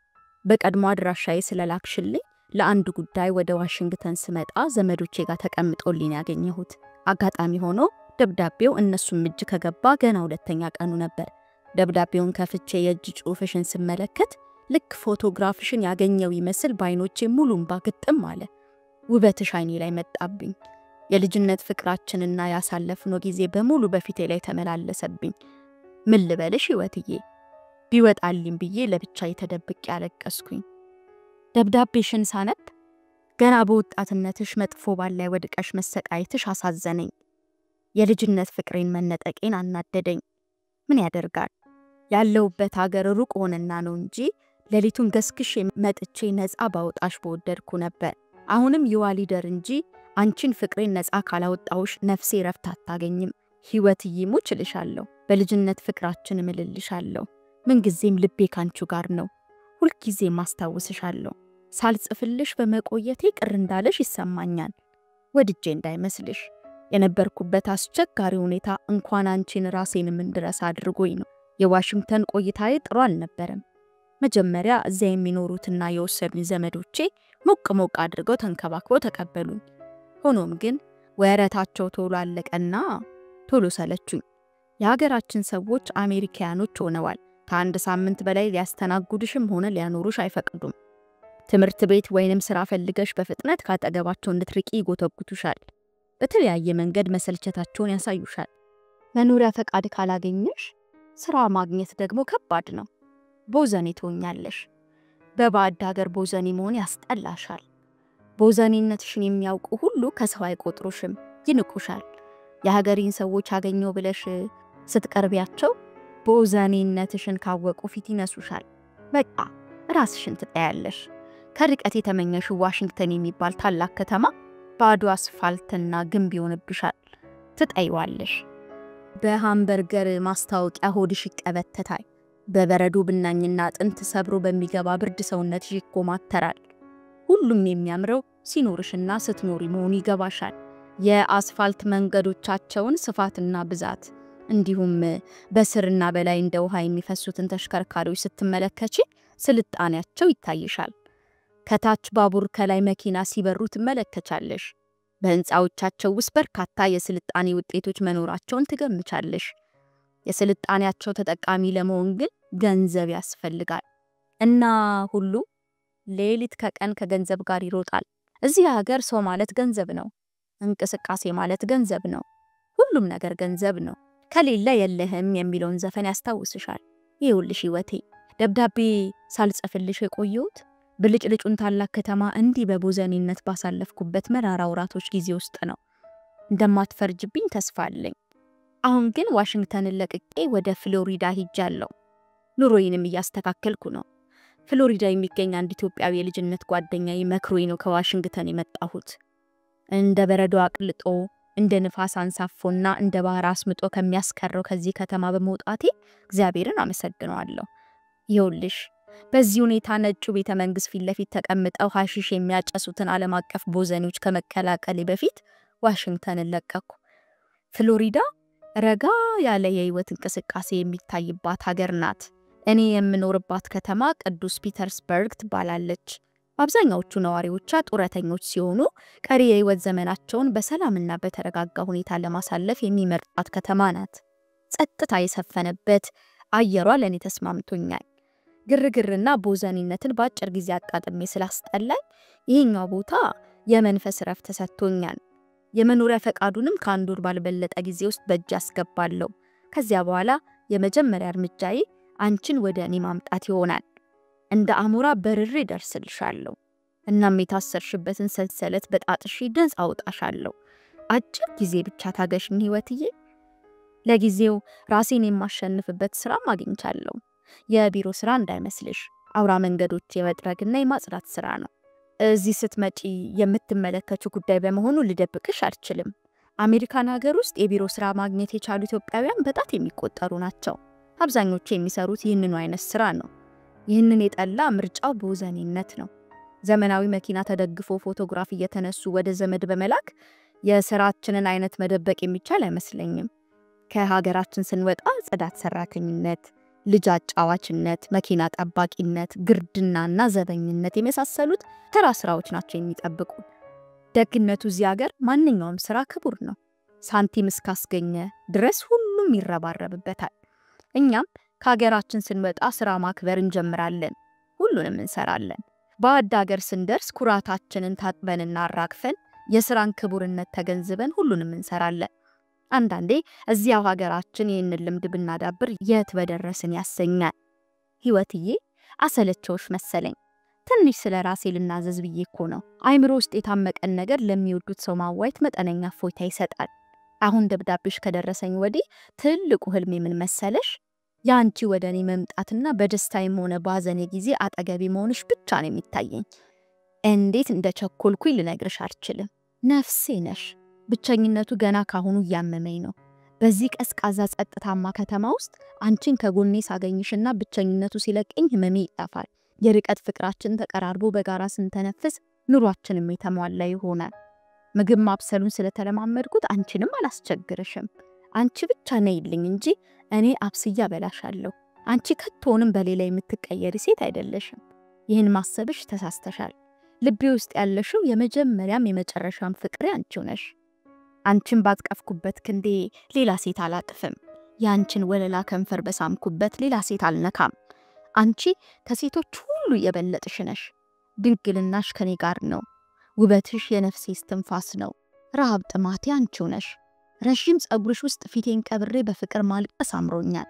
በቀድሞ አድራሻዬ ስለላክሽልኝ ለአንድ ጉዳይ ወደ ዋሽንግተን ስመጣ ዘመዶቼ ጋር ተቀምጦልኝ ያገኘሁት። አጋጣሚ ሆኖ ደብዳቤው እነሱም እጅ ከገባ ገና ሁለተኛ ቀኑ ነበር። ደብዳቤውን ከፍቼ የእጅ ጽሑፍሽን ስመለከት ልክ ፎቶግራፍሽን ያገኘው ይመስል በአይኖቼ ሙሉ እንባ ግጥም አለ። ውበትሽ አይኔ ላይ መጣብኝ። የልጅነት ፍቅራችንና ያሳለፍነው ጊዜ በሙሉ በፊቴ ላይ ተመላለሰብኝ። ምን ልበልሽ ህይወትዬ፣ ቢወጣልኝ ብዬ ለብቻ የተደብቄ ያለቀስኩኝ። ደብዳቤሽን ሳነብ ገና በወጣትነትሽ መጥፎ ባል ላይ ወድቀሽ መሰቃየትሽ አሳዘነኝ። የልጅነት ፍቅሬን መነጠቄን አናደደኝ። ምን ያደርጋል ያለውበት ሀገር ሩቅ ሆነና ነው እንጂ ሌሊቱን ገስግሼ መጥቼ ነፃ ባወጣሽ በወደድኩ ነበር። አሁንም ይዋሊደር እንጂ አንቺን ፍቅሬን ነፃ ካላወጣሁሽ ነፍሴ ረፍት አታገኝም። ህይወትዬ ሙች እልሻለሁ። በልጅነት ፍቅራችን እምልልሻለሁ። ምንጊዜም ልቤ ካንቺ ጋር ነው። ሁልጊዜም አስታውስሻለሁ። ሳልጽፍልሽ በመቆየቴ ቅር እንዳለሽ ይሰማኛል። ወድጄ እንዳይመስልሽ የነበርኩበት አስቸጋሪ ሁኔታ እንኳን አንቺን ራሴንም እንድረሳ አድርጎኝ ነው። የዋሽንግተን ቆይታዬ ጥሩ አልነበረም። መጀመሪያ እዚያ የሚኖሩትና የወሰዱኝ ዘመዶቼ ሞቅ ሞቅ አድርገው ተንከባክበው ተቀበሉኝ። ሆኖም ግን ወረታቸው ቶሎ አለቀና ቶሎ ሰለቹኝ። የሀገራችን ሰዎች አሜሪካኖች ሆነዋል። ከአንድ ሳምንት በላይ ሊያስተናግዱሽም ሆነ ሊያኖሩሽ አይፈቅዱም። ትምህርት ቤት ወይንም ስራ ፈልገሽ በፍጥነት ካጠገባቸው እንድትርቂ ይጎተጉቱሻል። በተለያየ መንገድ መሰልቸታቸውን ያሳዩሻል። መኖሪያ ፈቃድ ካላገኘሽ ስራ ማግኘት ደግሞ ከባድ ነው። ቦዘኔ ትሆኛለሽ። በባዕድ ሀገር ቦዘኔ መሆን ያስጠላሻል። ቦዘኔነትሽን የሚያውቁ ሁሉ ከሰው አይቆጥሩሽም፣ ይንቁሻል። የሀገሬን ሰዎች አገኘው ብለሽ ስትቀርቢያቸው ቦዘኔነትሽን ካወቁ ፊት ይነሱሻል። በቃ ራስሽን ትጠያለሽ። ከርቀት የተመኘሽው ዋሽንግተን የሚባል ታላቅ ከተማ ባዶ አስፋልትና ግንብ ይሆንብሻል። ትጠይዋለሽ። በሃምበርገር ማስታወቂያ ሆድሽ ይቀበተታል። በበረዶ ብናኝና አጥንት ሰብሮ በሚገባ ብርድ ሰውነትሽ ይኮማተራል። ሁሉም የሚያምረው ሲኖርሽና ስትኖሪ መሆኑ ይገባሻል። የአስፋልት መንገዶቻቸውን ስፋትና ብዛት እንዲሁም በስርና በላይ እንደ ውሃ የሚፈሱትን ተሽከርካሪዎች ስትመለከቺ ስልጣኔያቸው ይታይሻል። ከታች ባቡር ከላይ መኪና ሲበሩ ትመለከቻለሽ። በህንፃዎቻቸው ውስጥ በርካታ የስልጣኔ ውጤቶች መኖራቸውን ትገምቻለሽ። የስልጣኔያቸው ተጠቃሚ ለመሆን ግን ገንዘብ ያስፈልጋል እና ሁሉ ሌሊት ከቀን ከገንዘብ ጋር ይሮጣል። እዚህ ሀገር ሰው ማለት ገንዘብ ነው። እንቅስቃሴ ማለት ገንዘብ ነው። ሁሉም ነገር ገንዘብ ነው። ከሌለ የለህም የሚለውን ዘፈን ያስታውስሻል። ይኸውልሽ ህይወቴ፣ ደብዳቤ ሳልጽፍልሽ የቆየሁት ብልጭልጩን ታላቅ ከተማ እንዲህ በቦዘኔነት ባሳለፍኩበት መራራ ወራቶች ጊዜ ውስጥ ነው። እንደማትፈርጅብኝ ተስፋ አለኝ። አሁን ግን ዋሽንግተንን ለቅቄ ወደ ፍሎሪዳ ሂጃለሁ። ኑሮዬንም እያስተካከልኩ ነው። ፍሎሪዳ የሚገኝ አንድ ኢትዮጵያዊ የልጅነት ጓደኛዬ መክሮኝ ነው ከዋሽንግተን የመጣሁት። እንደ በረዶ አቅልጦ እንደ ንፋስ አንሳፎና እንደ ባህር አስምጦ ከሚያስቀረው ከዚህ ከተማ በመውጣቴ እግዚአብሔርን አመሰግነዋለሁ። ይኸውልሽ በዚህ ሁኔታ ነጩ ቤተ መንግስት ፊት ለፊት ተቀምጠው ሐሺሽ የሚያጨሱትን ዓለም አቀፍ ቦዘኔዎች ከመቀላቀሌ በፊት ዋሽንግተንን ለቀኩ። ፍሎሪዳ ረጋ ያለ የህይወት እንቅስቃሴ የሚታይባት ሀገር ናት። እኔ የምኖርባት ከተማ ቅዱስ ፒተርስበርግ ትባላለች። አብዛኛዎቹ ነዋሪዎቿ ጡረተኞች ሲሆኑ ቀሪ የህይወት ዘመናቸውን በሰላምና በተረጋጋ ሁኔታ ለማሳለፍ የሚመርጧት ከተማ ናት። ጸጥታ የሰፈነበት አየሯ ለእኔ ተስማምቶኛል። ግርግርና ቦዘኔነትን በአጭር ጊዜ አጣጥሜ ስላስጠላኝ ይህኛው ቦታ የመንፈስ እረፍት ተሰጥቶኛል። የመኖሪያ ፈቃዱንም ከአንድ ወር ባልበለጠ ጊዜ ውስጥ በእጅ አስገባለሁ። ከዚያ በኋላ የመጀመሪያ እርምጃዬ አንቺን ወደ እኔ ማምጣት ይሆናል። እንደ አሞራ በርሬ ደርስልሻለሁ። እናም የታሰርሽበትን ሰንሰለት በጣጥሼ ነፃ አውጣሻለሁ። አጭር ጊዜ ብቻ ታገሽኝ ህይወትዬ። ለጊዜው ራሴን የማሸንፍበት ስራም አግኝቻለሁ። የቢሮ ስራ እንዳይመስልሽ። አውራ መንገዶች የመጥረግና የማጽዳት ስራ ነው። እዚህ ስትመጪ የምትመለከችው ጉዳይ በመሆኑ ልደብቅሽ አልችልም። አሜሪካን ሀገር ውስጥ የቢሮ ስራ ማግኘት የቻሉ ኢትዮጵያውያን በጣት የሚቆጠሩ ናቸው። አብዛኞቹ የሚሰሩት ይህንኑ አይነት ስራ ነው። ይህንን የጠላ ምርጫው ቦዘኔነት ነው። ዘመናዊ መኪና ተደግፎ ፎቶግራፍ እየተነሱ ወደ ዘመድ በመላክ የስራችንን አይነት መደበቅ የሚቻል አይመስለኝም። ከሀገራችን ስንወጣ ጽዳት ሰራተኝነት፣ ልጅ አጫዋችነት፣ መኪና ጠባቂነት፣ ግርድናና ዘበኝነት የመሳሰሉት ተራ ስራዎች ናቸው የሚጠብቁ። ደግነቱ እዚህ ሀገር ማንኛውም ስራ ክቡር ነው። ሳንቲም እስካስገኘ ድረስ ሁሉም ይረባረብበታል። እኛም ከሀገራችን ስንወጣ ስራ ማክበር እንጀምራለን። ሁሉንም እንሰራለን። ባዕድ ሀገር ስንደርስ ኩራታችንን ታጥበንና አራግፈን የስራን ክቡርነት ተገንዝበን ሁሉንም እንሰራለን። አንዳንዴ እዚያው ሀገራችን ይህንን ልምድ ብናዳብር የት በደረስን ያሰኛል። ህይወትዬ አሰለቸውሽ መሰለኝ። ትንሽ ስለ ራሴ ልናዘዝ ብዬ እኮ ነው። አይምሮ ውስጥ የታመቀን ነገር ለሚወዱት ሰው ማዋየት መጠነኛ እፎይታ ይሰጣል። አሁን ደብዳቤሽ ከደረሰኝ ወዲህ ትልቁ ህልሜ ምን መሰለሽ? ያንቺ ወደ እኔ መምጣትና በደስታዬም ሆነ ባዘኔ ጊዜ አጠገቤ መሆንሽ ብቻ ነው የሚታየኝ። እንዴት እንደቸኮልኩኝ ልነግርሽ አልችልም። ነፍሴ ነሽ። ብቸኝነቱ ገና ካሁኑ እያመመኝ ነው። በዚህ ቀዝቃዛ ጸጥታማ ከተማ ውስጥ አንቺን ከጎኔ ሳገኝሽና ብቸኝነቱ ሲለቀኝ ህመሜ ይጠፋል። የርቀት ፍቅራችን ተቀራርቦ በጋራ ስንተነፍስ ኑሯችንም የተሟላ ይሆናል። ምግብ ማብሰሉን ስለተለማመድኩት አንቺንም አላስቸግርሽም። አንቺ ብቻ ነይልኝ እንጂ እኔ አብስያ በላሻለሁ። አንቺ ከቶውንም በሌላ የምትቀየሪ ሴት አይደለሽም። ይህን ማሰብሽ ተሳስተሻል። ልቤ ውስጥ ያለሽው የመጀመሪያም የመጨረሻም ፍቅሬ አንቺው ነሽ። አንቺን ባቀፍኩበት ክንዴ ሌላ ሴት አላቅፍም። የአንቺን ወለላ ከንፈር በሳምኩበት ሌላ ሴት አልነካም። አንቺ ከሴቶች ሁሉ የበለጥሽ ነሽ። ድንግልናሽ ከኔ ጋር ነው። ውበትሽ የነፍሴ እስትንፋስ ነው። ረሃብ ጥማቴ አንቺው ነሽ። ረዥም ፀጉርሽ ውስጥ ፊቴን ቀብሬ በፍቅር ማልቀስ አምሮኛል።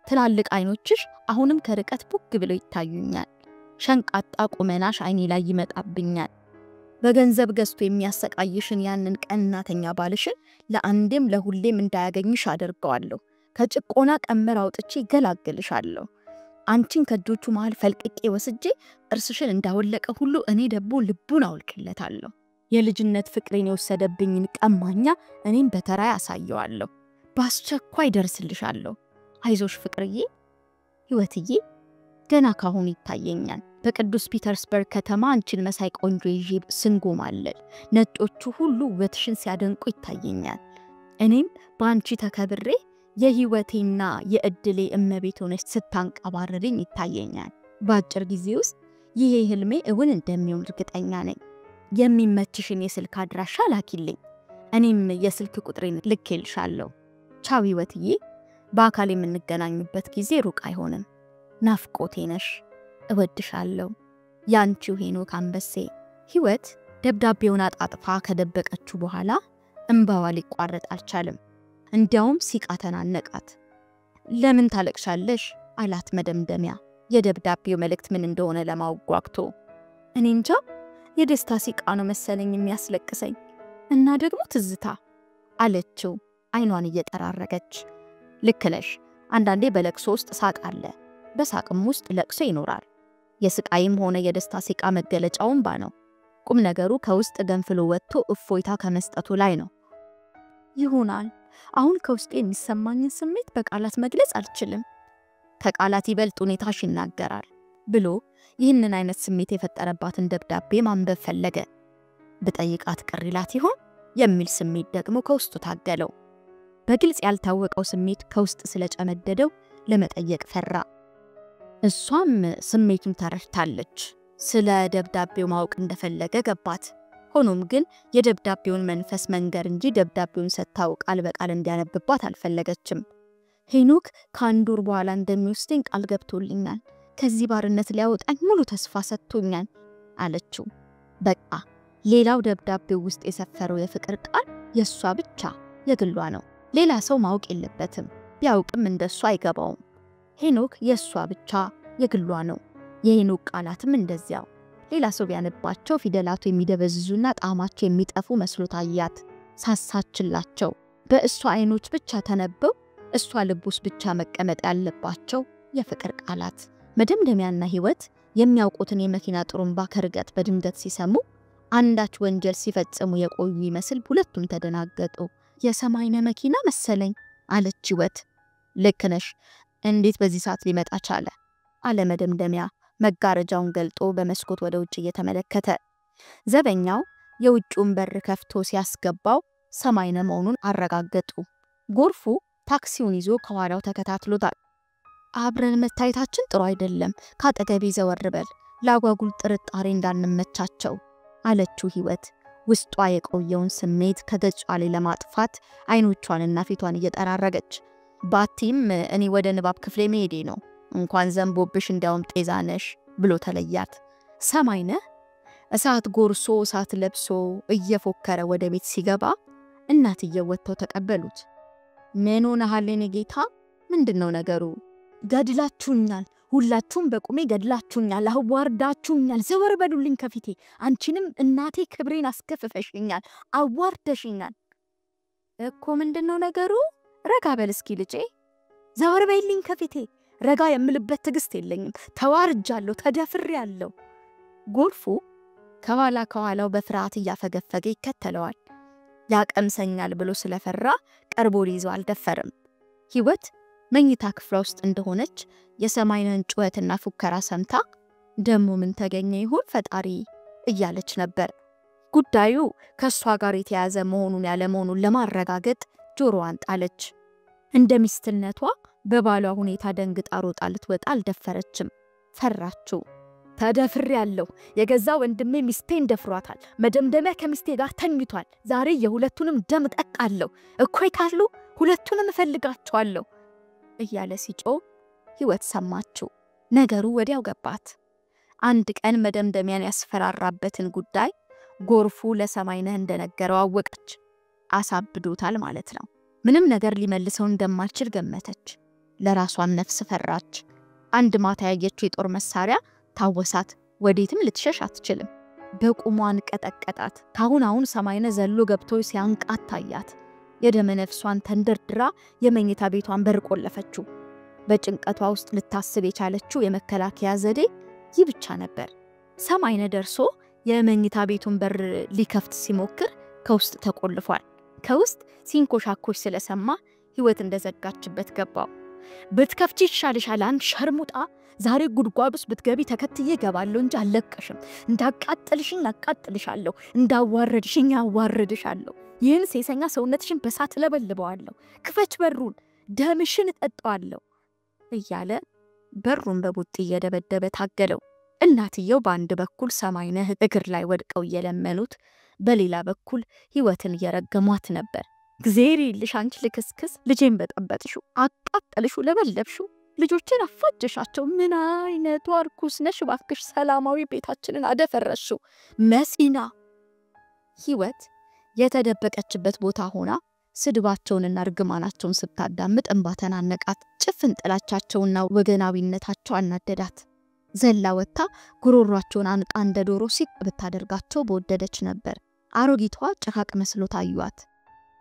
ትላልቅ አይኖችሽ አሁንም ከርቀት ቡግ ብለው ይታዩኛል። ሸንቃጣ ቁመናሽ አይኔ ላይ ይመጣብኛል። በገንዘብ ገዝቶ የሚያሰቃይሽን ያንን ቀናተኛ ባልሽን ለአንዴም ለሁሌም እንዳያገኝሽ አደርገዋለሁ። ከጭቆና ቀመር አውጥቼ ገላግልሻለሁ። አንቺን ከእጆቹ መሃል ፈልቅቄ ወስጄ ጥርስሽን እንዳወለቀ ሁሉ እኔ ደግሞ ልቡን አውልቅለታለሁ። የልጅነት ፍቅሬን የወሰደብኝን ቀማኛ እኔም በተራዬ አሳየዋለሁ። በአስቸኳይ ደርስልሻለሁ። አይዞሽ ፍቅርዬ፣ ህይወትዬ፣ ገና ካሁኑ ይታየኛል። በቅዱስ ፒተርስበርግ ከተማ አንቺን መሳይ ቆንጆ ይዤ ስንጎማለል ነጮቹ ሁሉ ውበትሽን ሲያደንቁ ይታየኛል። እኔም በአንቺ ተከብሬ የህይወቴና የእድሌ እመቤት ሆነሽ ስታንቀባርሪኝ ይታየኛል። በአጭር ጊዜ ውስጥ ይሄ ህልሜ እውን እንደሚሆን እርግጠኛ ነኝ። የሚመችሽን የስልክ አድራሻ ላኪልኝ። እኔም የስልክ ቁጥሬን ልኬልሻለሁ። ቻው ህይወትዬ። በአካል የምንገናኝበት ጊዜ ሩቅ አይሆንም። ናፍቆቴ ነሽ። እወድሻለሁ። ያንቺው ሄኖክ አንበሴ። ህይወት ደብዳቤውን አጣጥፋ ከደበቀችው በኋላ እንባዋ ሊቋረጥ አልቻለም። እንዲያውም ሲቃ ተናነቃት። ለምን ታለቅሻለሽ? አላት መደምደሚያ የደብዳቤው መልእክት ምን እንደሆነ ለማወቅ ጓጉቶ። እኔ እንጃ፣ የደስታ ሲቃ ነው መሰለኝ የሚያስለቅሰኝ እና ደግሞ ትዝታ አለችው አይኗን እየጠራረገች። ልክ ነሽ። አንዳንዴ በለቅሶ ውስጥ ሳቅ አለ፣ በሳቅም ውስጥ ለቅሶ ይኖራል። የስቃይም ሆነ የደስታ ሲቃ መገለጫው እንባ ነው። ቁም ነገሩ ከውስጥ ገንፍሎ ወጥቶ እፎይታ ከመስጠቱ ላይ ነው። ይሆናል። አሁን ከውስጤ የሚሰማኝን ስሜት በቃላት መግለጽ አልችልም። ከቃላት ይበልጥ ሁኔታሽ ይናገራል ብሎ ይህንን አይነት ስሜት የፈጠረባትን ደብዳቤ ማንበብ ፈለገ። ብጠይቃት ቅር ይላት ይሆን የሚል ስሜት ደግሞ ከውስጡ ታገለው። በግልጽ ያልታወቀው ስሜት ከውስጥ ስለጨመደደው ለመጠየቅ ፈራ። እሷም ስሜቱን ተረድታለች። ስለ ደብዳቤው ማወቅ እንደፈለገ ገባት። ሆኖም ግን የደብዳቤውን መንፈስ መንገር እንጂ ደብዳቤውን ሰጥታው ቃል በቃል እንዲያነብባት አልፈለገችም። ሄኖክ ከአንድ ወር በኋላ እንደሚወስደኝ ቃል ገብቶልኛል። ከዚህ ባርነት ሊያወጣኝ ሙሉ ተስፋ ሰጥቶኛል አለችው። በቃ ሌላው ደብዳቤው ውስጥ የሰፈረው የፍቅር ቃል የሷ ብቻ የግሏ ነው። ሌላ ሰው ማወቅ የለበትም። ቢያውቅም እንደሷ አይገባውም። ሄኖክ የሷ ብቻ የግሏ ነው። የሄኖክ ቃላትም እንደዚያው። ሌላ ሰው ቢያነባቸው ፊደላቱ የሚደበዝዙና ጣዕማቸው የሚጠፉ መስሎ ታያት። ሳሳችላቸው። በእሷ አይኖች ብቻ ተነበው እሷ ልብ ውስጥ ብቻ መቀመጥ ያለባቸው የፍቅር ቃላት። መደምደሚያና ህይወት የሚያውቁትን የመኪና ጥሩምባ ከርቀት በድንገት ሲሰሙ አንዳች ወንጀል ሲፈጽሙ የቆዩ ይመስል ሁለቱም ተደናገጡ። የሰማይነህ መኪና መሰለኝ አለች ህይወት። ልክ ነሽ፣ እንዴት በዚህ ሰዓት ሊመጣ ቻለ? አለ መደምደሚያ መጋረጃውን ገልጦ በመስኮት ወደ ውጭ እየተመለከተ። ዘበኛው የውጭውን በር ከፍቶ ሲያስገባው ሰማይነህ መሆኑን አረጋገጡ። ጎርፉ ታክሲውን ይዞ ከኋላው ተከታትሎታል። አብረን መታየታችን ጥሩ አይደለም፣ ካጠገቤ ዘወር በል፣ ላጓጉል ጥርጣሬ እንዳንመቻቸው አለችው ህይወት። ውስጧ የቆየውን ስሜት ከገጿ ላይ ለማጥፋት አይኖቿንና ፊቷን እየጠራረገች። ባቲም እኔ ወደ ንባብ ክፍሌ መሄዴ ነው፣ እንኳን ዘንቦብሽ እንዲያውም ጤዛ ነሽ ብሎ ተለያት። ሰማይነህ እሳት ጎርሶ እሳት ለብሶ እየፎከረ ወደ ቤት ሲገባ እናትየው ወጥተው ተቀበሉት። ምን ሆነሃል የኔ ጌታ? ምንድነው ነገሩ? ገድላችሁኛል፣ ሁላችሁም በቁሜ ገድላችሁኛል፣ አዋርዳችሁኛል። ዘወር በሉልኝ ከፊቴ። አንቺንም እናቴ ክብሬን አስከፍፈሽኛል፣ አዋርደሽኛል። እኮ ምንድነው ነገሩ? ረጋ በል እስኪ ልጄ። ዘወር በይልኝ ከፊቴ። ረጋ የምልበት ትዕግስት የለኝም። ተዋርጃለሁ፣ ተደፍሬያለሁ። ጎርፉ ከኋላ ከኋላው በፍርሃት እያፈገፈገ ይከተለዋል። ያቀምሰኛል ብሎ ስለፈራ ቀርቦ ሊይዘው አልደፈርም። ህይወት መኝታ ክፍሏ ውስጥ እንደሆነች የሰማይነህን ጩኸትና ፉከራ ሰምታ ደሞ ምን ተገኘ ይሆን ፈጣሪ እያለች ነበር። ጉዳዩ ከሷ ጋር የተያዘ መሆኑን ያለ መሆኑን ለማረጋገጥ ጆሮዋን ጣለች። እንደ ሚስትነቷ በባሏ ሁኔታ ደንግጣ ሮጣ ልትወጣ አልደፈረችም። ፈራችው። ተደፍሬያለሁ፣ የገዛ ወንድሜ ሚስቴን ደፍሯታል። መደምደሚያ ከሚስቴ ጋር ተኝቷል። ዛሬ የሁለቱንም ደም እጠጣለሁ። እኮይ ካሉ ሁለቱንም እፈልጋቸዋለሁ እያለ ሲጮህ ህይወት ሰማችው። ነገሩ ወዲያው ገባት። አንድ ቀን መደምደሚያን ያስፈራራበትን ጉዳይ ጎርፉ ለሰማይነህ እንደነገረው አወቀች። አሳብዶታል ማለት ነው። ምንም ነገር ሊመልሰው እንደማልችል ገመተች። ለራሷም ነፍስ ፈራች። አንድ ማታ ያየችው የጦር መሳሪያ ታወሳት። ወዴትም ልትሸሽ አትችልም። በቁሟን ቀጠቀጣት። ካሁን አሁን ሰማይነህ ዘሎ ገብቶ ሲያንቃት ታያት። የደመ ነፍሷን ተንደርድራ የመኝታ ቤቷን በር ቆለፈችው። በጭንቀቷ ውስጥ ልታስብ የቻለችው የመከላከያ ዘዴ ይህ ብቻ ነበር። ሰማይነህ ደርሶ የመኝታ ቤቱን በር ሊከፍት ሲሞክር ከውስጥ ተቆልፏል። ከውስጥ ሲንኮሻኮሽ ስለሰማ ህይወት እንደዘጋችበት ገባው። ብትከፍቺ ይሻልሻል አንቺ ሸርሙጣ፣ ዛሬ ጉድጓድ ውስጥ ብትገቢ ተከትዬ እገባለሁ እንጂ አልለቅሽም። እንዳቃጥልሽኝ አቃጥልሻለሁ፣ እንዳዋረድሽኝ አዋረድሻለሁ። ይህን ሴሰኛ ሰውነትሽን በሳት ለበልበዋለሁ። ክፈች በሩን፣ ደምሽን እጠጣዋለሁ እያለ በሩን በቡጢ እየደበደበ ታገለው። እናትየው በአንድ በኩል ሰማይነህ እግር ላይ ወድቀው እየለመኑት፣ በሌላ በኩል ህይወትን እየረገሟት ነበር። እግዚአብሔር ይልሽ አንቺ ልክስክስ፣ ልጄን በጠበጥሽው፣ አቃጠልሽው፣ ለበለብሽው፣ ልጆችን አፋጀሻቸው። ምን አይነቱ አርኩስ ነሽ እባክሽ! ሰላማዊ ቤታችንን አደፈረስሽው መሲና። ህይወት የተደበቀችበት ቦታ ሆና ስድባቸውንና እርግማናቸውን ስታዳምጥ እንባ ተናነቃት። ጭፍን ጥላቻቸውና ወገናዊነታቸው አናደዳት። ዘላ ወጥታ ጉሮሯቸውን አንቃ እንደ ዶሮ ሲቅ ብታደርጋቸው በወደደች ነበር። አሮጊቷ ጭራቅ መስሎ ታዩአት።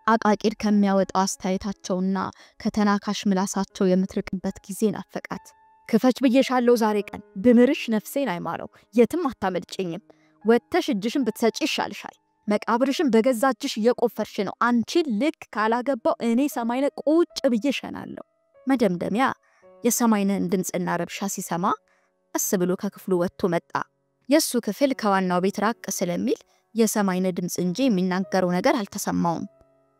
አቃቂር ከሚያወጣው አስተያየታቸውና ከተናካሽ ምላሳቸው የምትርቅበት ጊዜ ናፈቃት። ክፈች ብዬሻለሁ፣ ዛሬ ቀን ብምርሽ ነፍሴን አይማረው፣ የትም አታመልጭኝም። ወጥተሽ እጅሽን ብትሰጪ ይሻልሻል። መቃብርሽን በገዛ እጅሽ እየቆፈርሽ ነው። አንቺን ልክ ካላገባው እኔ ሰማይነህ ቁጭ ብዬ እሸናለሁ። መደምደሚያ የሰማይነህን ድምፅና ረብሻ ሲሰማ ቀስ ብሎ ከክፍሉ ወጥቶ መጣ። የሱ ክፍል ከዋናው ቤት ራቅ ስለሚል የሰማይነህ ድምፅ እንጂ የሚናገረው ነገር አልተሰማውም።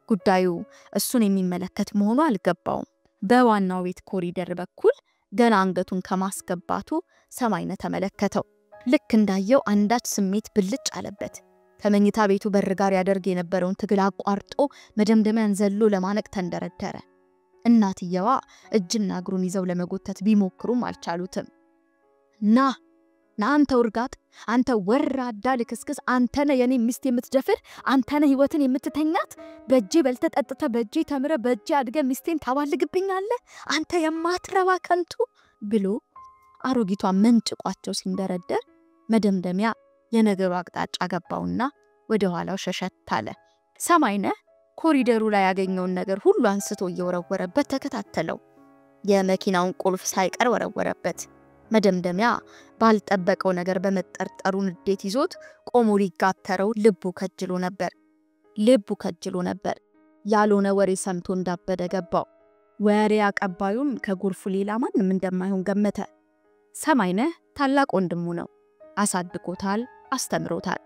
ጉዳዩ እሱን የሚመለከት መሆኑ አልገባውም። በዋናው ቤት ኮሪደር በኩል ገና አንገቱን ከማስገባቱ ሰማይነህ ተመለከተው። ልክ እንዳየው አንዳች ስሜት ብልጭ አለበት። ከመኝታ ቤቱ በር ጋር ያደርግ የነበረውን ትግል አቋርጦ መደምደሚያን ዘሎ ለማነቅ ተንደረደረ። እናትየዋ እጅና እግሩን ይዘው ለመጎተት ቢሞክሩም አልቻሉትም። ና ና አንተ ውርጋጥ፣ አንተ ወራዳ ልክስክስ፣ አንተ ነህ የኔ ሚስት የምትደፍር፣ አንተ ነህ ህይወትን የምትተኛት። በእጄ በልተህ ጠጥተህ በእጄ ተምረህ በእጄ አድገህ ሚስቴን ታባልግብኛለህ፣ አንተ የማትረባ ከንቱ ብሎ አሮጊቷ መንጭቋቸው ሲንደረደር መደምደሚያ የነገሩ አቅጣጫ ገባውና ወደ ኋላው ሸሸት አለ። ሰማይነህ ኮሪደሩ ላይ ያገኘውን ነገር ሁሉ አንስቶ እየወረወረበት ተከታተለው። የመኪናውን ቁልፍ ሳይቀር ወረወረበት። መደምደሚያ ባልጠበቀው ነገር በመጠርጠሩ ንዴት ይዞት ቆሞ ሊጋተረው ልቡ ከጅሎ ነበር። ልቡ ከጅሎ ነበር። ያልሆነ ወሬ ሰምቶ እንዳበደ ገባው። ወሬ አቀባዩም ከጎርፉ ሌላ ማንም እንደማይሆን ገመተ። ሰማይነህ ታላቅ ወንድሙ ነው። አሳድጎታል፣ አስተምሮታል።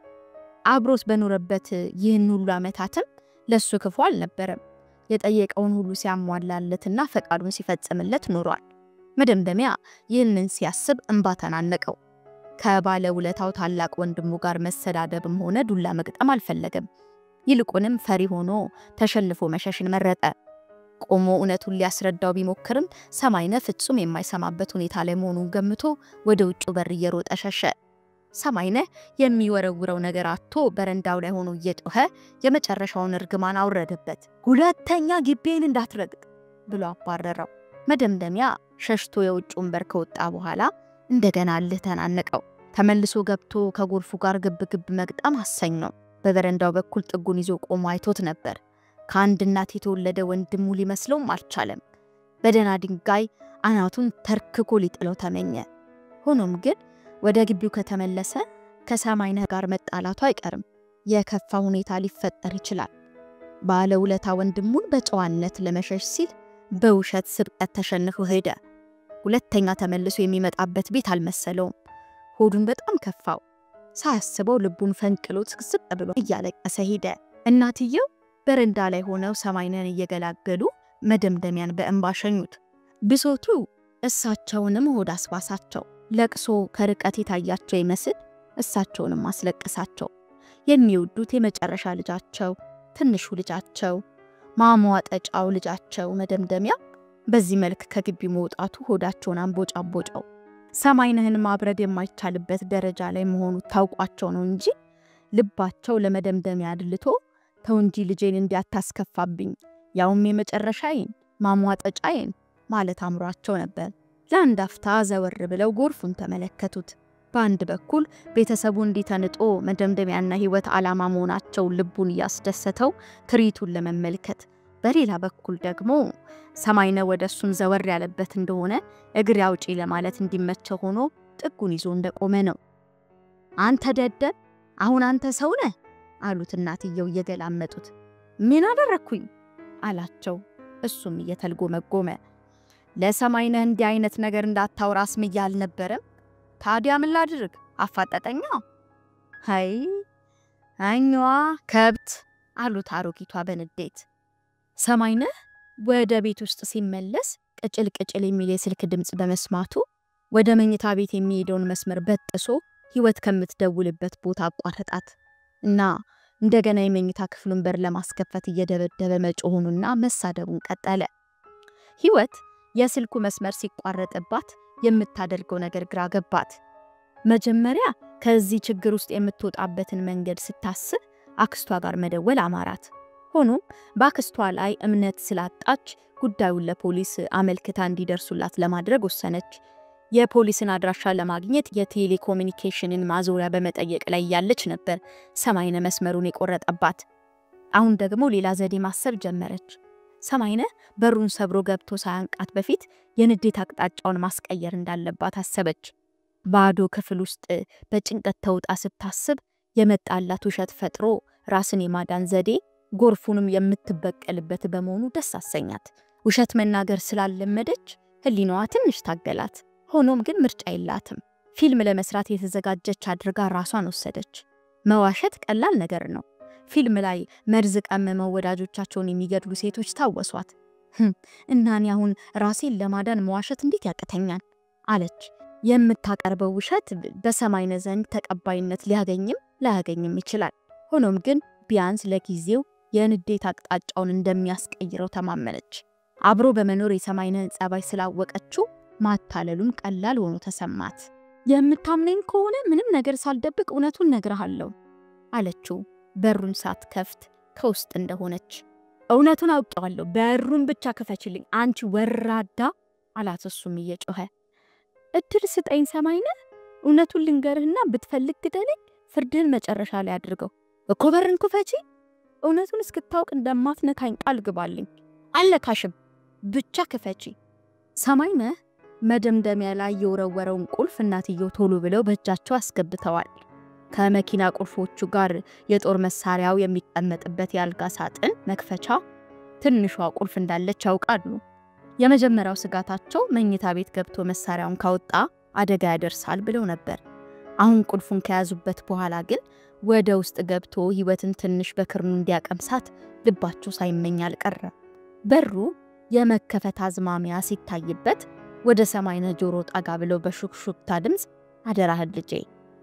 አብሮት በኖረበት ይህን ሁሉ ዓመታትም ለሱ ክፉ አልነበረም። የጠየቀውን ሁሉ ሲያሟላለትና ፈቃዱን ሲፈጽምለት ኖሯል። መደምደሚያ ይህንን ሲያስብ እንባ ተናነቀው። ከባለ ውለታው ታላቅ ወንድሙ ጋር መሰዳደብም ሆነ ዱላ መግጠም አልፈለገም። ይልቁንም ፈሪ ሆኖ ተሸንፎ መሸሽን መረጠ። ቆሞ እውነቱን ሊያስረዳው ቢሞክርም ሰማይነህ ፍጹም የማይሰማበት ሁኔታ ላይ መሆኑን ገምቶ ወደ ውጭው በር እየሮጠ ሸሸ። ሰማይነህ የሚወረውረው ነገር አጥቶ በረንዳው ላይ ሆኖ እየጮኸ የመጨረሻውን እርግማን አውረደበት። ሁለተኛ ግቤን እንዳትረግጥ ብሎ አባረረው። መደምደሚያ ሸሽቶ የውጭውን በር ከወጣ በኋላ እንደገና እልህ ተናነቀው። ተመልሶ ገብቶ ከጎርፉ ጋር ግብግብ መግጠም አሰኘው። በበረንዳው በኩል ጥጉን ይዞ ቆሞ አይቶት ነበር። ከአንድ እናት የተወለደ ወንድሙ ሊመስለውም አልቻለም። በደና ድንጋይ አናቱን ተርክኮ ሊጥለው ተመኘ። ሆኖም ግን ወደ ግቢው ከተመለሰ ከሰማይነህ ጋር መጣላቱ አይቀርም። የከፋ ሁኔታ ሊፈጠር ይችላል። ባለ ውለታ ወንድሙን በጨዋነት ለመሸሽ ሲል በውሸት ስብቀት ተሸንፎ ሄደ። ሁለተኛ ተመልሶ የሚመጣበት ቤት አልመሰለውም። ሆዱን በጣም ከፋው። ሳያስበው ልቡን ፈንቅሎ ስቅስቅ ብሎ እያለቀሰ ሄደ። እናትየው በረንዳ ላይ ሆነው ሰማይነህን እየገላገሉ መደምደሚያን በእንባ ሸኙት። ብሶቱ እሳቸውንም ሆድ አስባሳቸው። ለቅሶ ከርቀት የታያቸው ይመስል እሳቸውንም አስለቀሳቸው። የሚወዱት የመጨረሻ ልጃቸው፣ ትንሹ ልጃቸው፣ ማሟጠጫው ልጃቸው መደምደሚያ በዚህ መልክ ከግቢው መውጣቱ ሆዳቸውን አንቦጫቦጫው። ሰማይነህን ማብረድ የማይቻልበት ደረጃ ላይ መሆኑ ታውቋቸው ነው እንጂ ልባቸው ለመደምደሚያ አድልቶ ተው እንጂ ልጄን እንዲያታስከፋብኝ ያውም የመጨረሻዬን ማሟጠጫዬን ማለት አምሯቸው ነበር። ለአንድ አፍታ ዘወር ብለው ጎርፉን ተመለከቱት። በአንድ በኩል ቤተሰቡ እንዲተንጦ መደምደሚያና ህይወት ዓላማ መሆናቸው ልቡን እያስደሰተው ትርኢቱን ለመመልከት፣ በሌላ በኩል ደግሞ ሰማይነህ ወደ እሱም ዘወር ያለበት እንደሆነ እግሬ አውጪ ለማለት እንዲመቸው ሆኖ ጥጉን ይዞ እንደቆመ ነው። አንተ ደደብ፣ አሁን አንተ ሰው ነህ አሉት እናትየው እየገላመጡት። ምን አደረኩኝ አላቸው እሱም እየተልጎመጎመ። ለሰማይነህ እንዲህ አይነት ነገር እንዳታወራ አስምዬ አልነበረም? ታዲያ ምን ላድርግ? አፋጠጠኛ። አይ አኛዋ ከብት አሉት አሮጊቷ በንዴት። ሰማይነህ ወደ ቤት ውስጥ ሲመለስ ቅጭል ቅጭል የሚል የስልክ ድምጽ በመስማቱ ወደ መኝታ ቤት የሚሄደውን መስመር በጥሶ ህይወት ከምትደውልበት ቦታ አቋረጣት እና እንደገና የመኝታ ክፍሉን በር ለማስከፈት እየደበደበ መጮሁንና መሳደቡን ቀጠለ። ህይወት የስልኩ መስመር ሲቋረጥባት የምታደርገው ነገር ግራ ገባት። መጀመሪያ ከዚህ ችግር ውስጥ የምትወጣበትን መንገድ ስታስብ አክስቷ ጋር መደወል አማራት። ሆኖም በአክስቷ ላይ እምነት ስላጣች ጉዳዩን ለፖሊስ አመልክታ እንዲደርሱላት ለማድረግ ወሰነች። የፖሊስን አድራሻ ለማግኘት የቴሌኮሙኒኬሽንን ማዞሪያ በመጠየቅ ላይ ያለች ነበር ሰማይነህ መስመሩን የቆረጠባት። አሁን ደግሞ ሌላ ዘዴ ማሰብ ጀመረች። ሰማይነህ በሩን ሰብሮ ገብቶ ሳያንቃት በፊት የንዴት አቅጣጫውን ማስቀየር እንዳለባት አሰበች። ባዶ ክፍል ውስጥ በጭንቀት ተውጣ ስታስብ የመጣላት ውሸት ፈጥሮ ራስን የማዳን ዘዴ ጎርፉንም የምትበቀልበት በመሆኑ ደስ አሰኛት። ውሸት መናገር ስላለመደች ህሊናዋ ትንሽ ታገላት። ሆኖም ግን ምርጫ የላትም። ፊልም ለመስራት የተዘጋጀች አድርጋ ራሷን ወሰደች። መዋሸት ቀላል ነገር ነው። ፊልም ላይ መርዝ ቀምመው ወዳጆቻቸውን የሚገድሉ ሴቶች ታወሷት። እና እኔ አሁን ራሴን ለማዳን መዋሸት እንዴት ያቅተኛል? አለች። የምታቀርበው ውሸት በሰማይነህ ዘንድ ተቀባይነት ሊያገኝም ላያገኝም ይችላል። ሆኖም ግን ቢያንስ ለጊዜው የንዴት አቅጣጫውን እንደሚያስቀይረው ተማመነች። አብሮ በመኖር የሰማይነህን ጸባይ ስላወቀችው ማታለሉን ቀላል ሆኖ ተሰማት። የምታምነኝ ከሆነ ምንም ነገር ሳልደብቅ እውነቱን እነግርሃለሁ አለችው በሩን ሳትከፍት ከውስጥ እንደሆነች። እውነቱን አውቄዋለሁ፣ በሩን ብቻ ክፈችልኝ አንቺ ወራዳ አላት እሱም እየጮኸ። እድል ስጠኝ ሰማይነህ፣ እውነቱን ልንገርህና ብትፈልግ ግደለኝ፣ ፍርድህን መጨረሻ ላይ አድርገው። እኮ በርን ክፈቺ፣ እውነቱን እስክታውቅ እንደማትነካኝ ቃል ግባልኝ። አልነካሽም፣ ብቻ ክፈቺ። ሰማይነህ መደምደሚያ ላይ የወረወረውን ቁልፍ እናትየው ቶሎ ብለው በእጃቸው አስገብተዋል። ከመኪና ቁልፎቹ ጋር የጦር መሳሪያው የሚቀመጥበት የአልጋ ሳጥን መክፈቻ ትንሿ ቁልፍ እንዳለች ያውቃሉ። የመጀመሪያው ስጋታቸው መኝታ ቤት ገብቶ መሳሪያውን ካወጣ አደጋ ያደርሳል ብለው ነበር። አሁን ቁልፉን ከያዙበት በኋላ ግን ወደ ውስጥ ገብቶ ህይወትን ትንሽ በክርኑ እንዲያቀምሳት ልባቸው ሳይመኝ አልቀረም። በሩ የመከፈት አዝማሚያ ሲታይበት ወደ ሰማይነህ ጆሮ ጠጋ ብለው በሹክሹክታ ድምፅ አደራህን ልጄ፣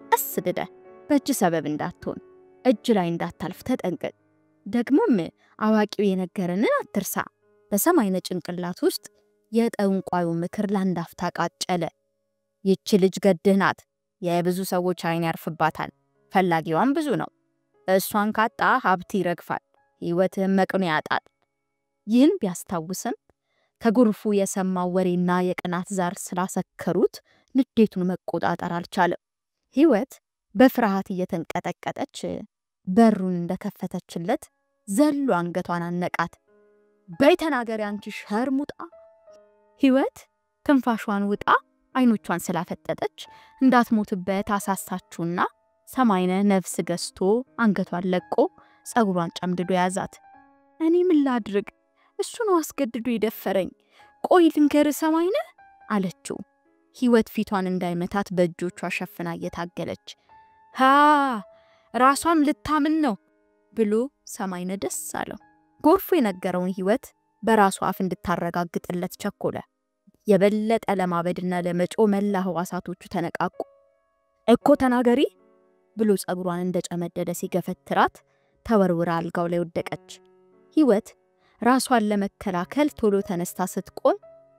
ቀስ ብለህ በእጅ ሰበብ እንዳትሆን፣ እጅ ላይ እንዳታልፍ ተጠንቀቅ። ደግሞም አዋቂው የነገረንን አትርሳ። በሰማይነህ ጭንቅላት ውስጥ የጠንቋዩ ምክር ለአንድ አፍታ ቃጨለ። ይህች ልጅ ገድህ ናት። የብዙ ሰዎች አይን ያርፍባታል፣ ፈላጊዋም ብዙ ነው። እሷን ካጣ ሀብት ይረግፋል፣ ህይወትህም መቅኖ ያጣል። ይህን ቢያስታውስም ከጎርፉ የሰማው ወሬና የቅናት ዛር ስላሰከሩት ንዴቱን መቆጣጠር አልቻለም። ህይወት በፍርሃት እየተንቀጠቀጠች በሩን እንደከፈተችለት ዘሎ አንገቷን አነቃት። በይ ተናገሪ አንቺ ሸርሙጣ! ህይወት ትንፋሿን ውጣ አይኖቿን ስላፈጠጠች እንዳትሞትበት አሳሳችውና ሰማይነህ ነፍስ ገዝቶ አንገቷን ለቆ ጸጉሯን ጨምድዶ ያዛት። እኔ ምን ላድርግ? እሱ ነው አስገድዶ የደፈረኝ። ቆይ ልንገርህ ሰማይነህ አለችው። ህይወት ፊቷን እንዳይመታት በእጆቿ ሸፍና እየታገለች ሃ ራሷም ልታምን ነው ብሎ ሰማይነህ ደስ አለው። ጎርፉ የነገረውን ህይወት በራሷ አፍ እንድታረጋግጥለት ቸኮለ። የበለጠ ለማበድና ለመጮ መላ ህዋሳቶቹ ተነቃቁ። እኮ ተናገሪ ብሎ ጸጉሯን እንደጨመደደ ሲገፈትራት ተወርውራ አልጋው ላይ ወደቀች። ህይወት ራሷን ለመከላከል ቶሎ ተነስታ ስትቆም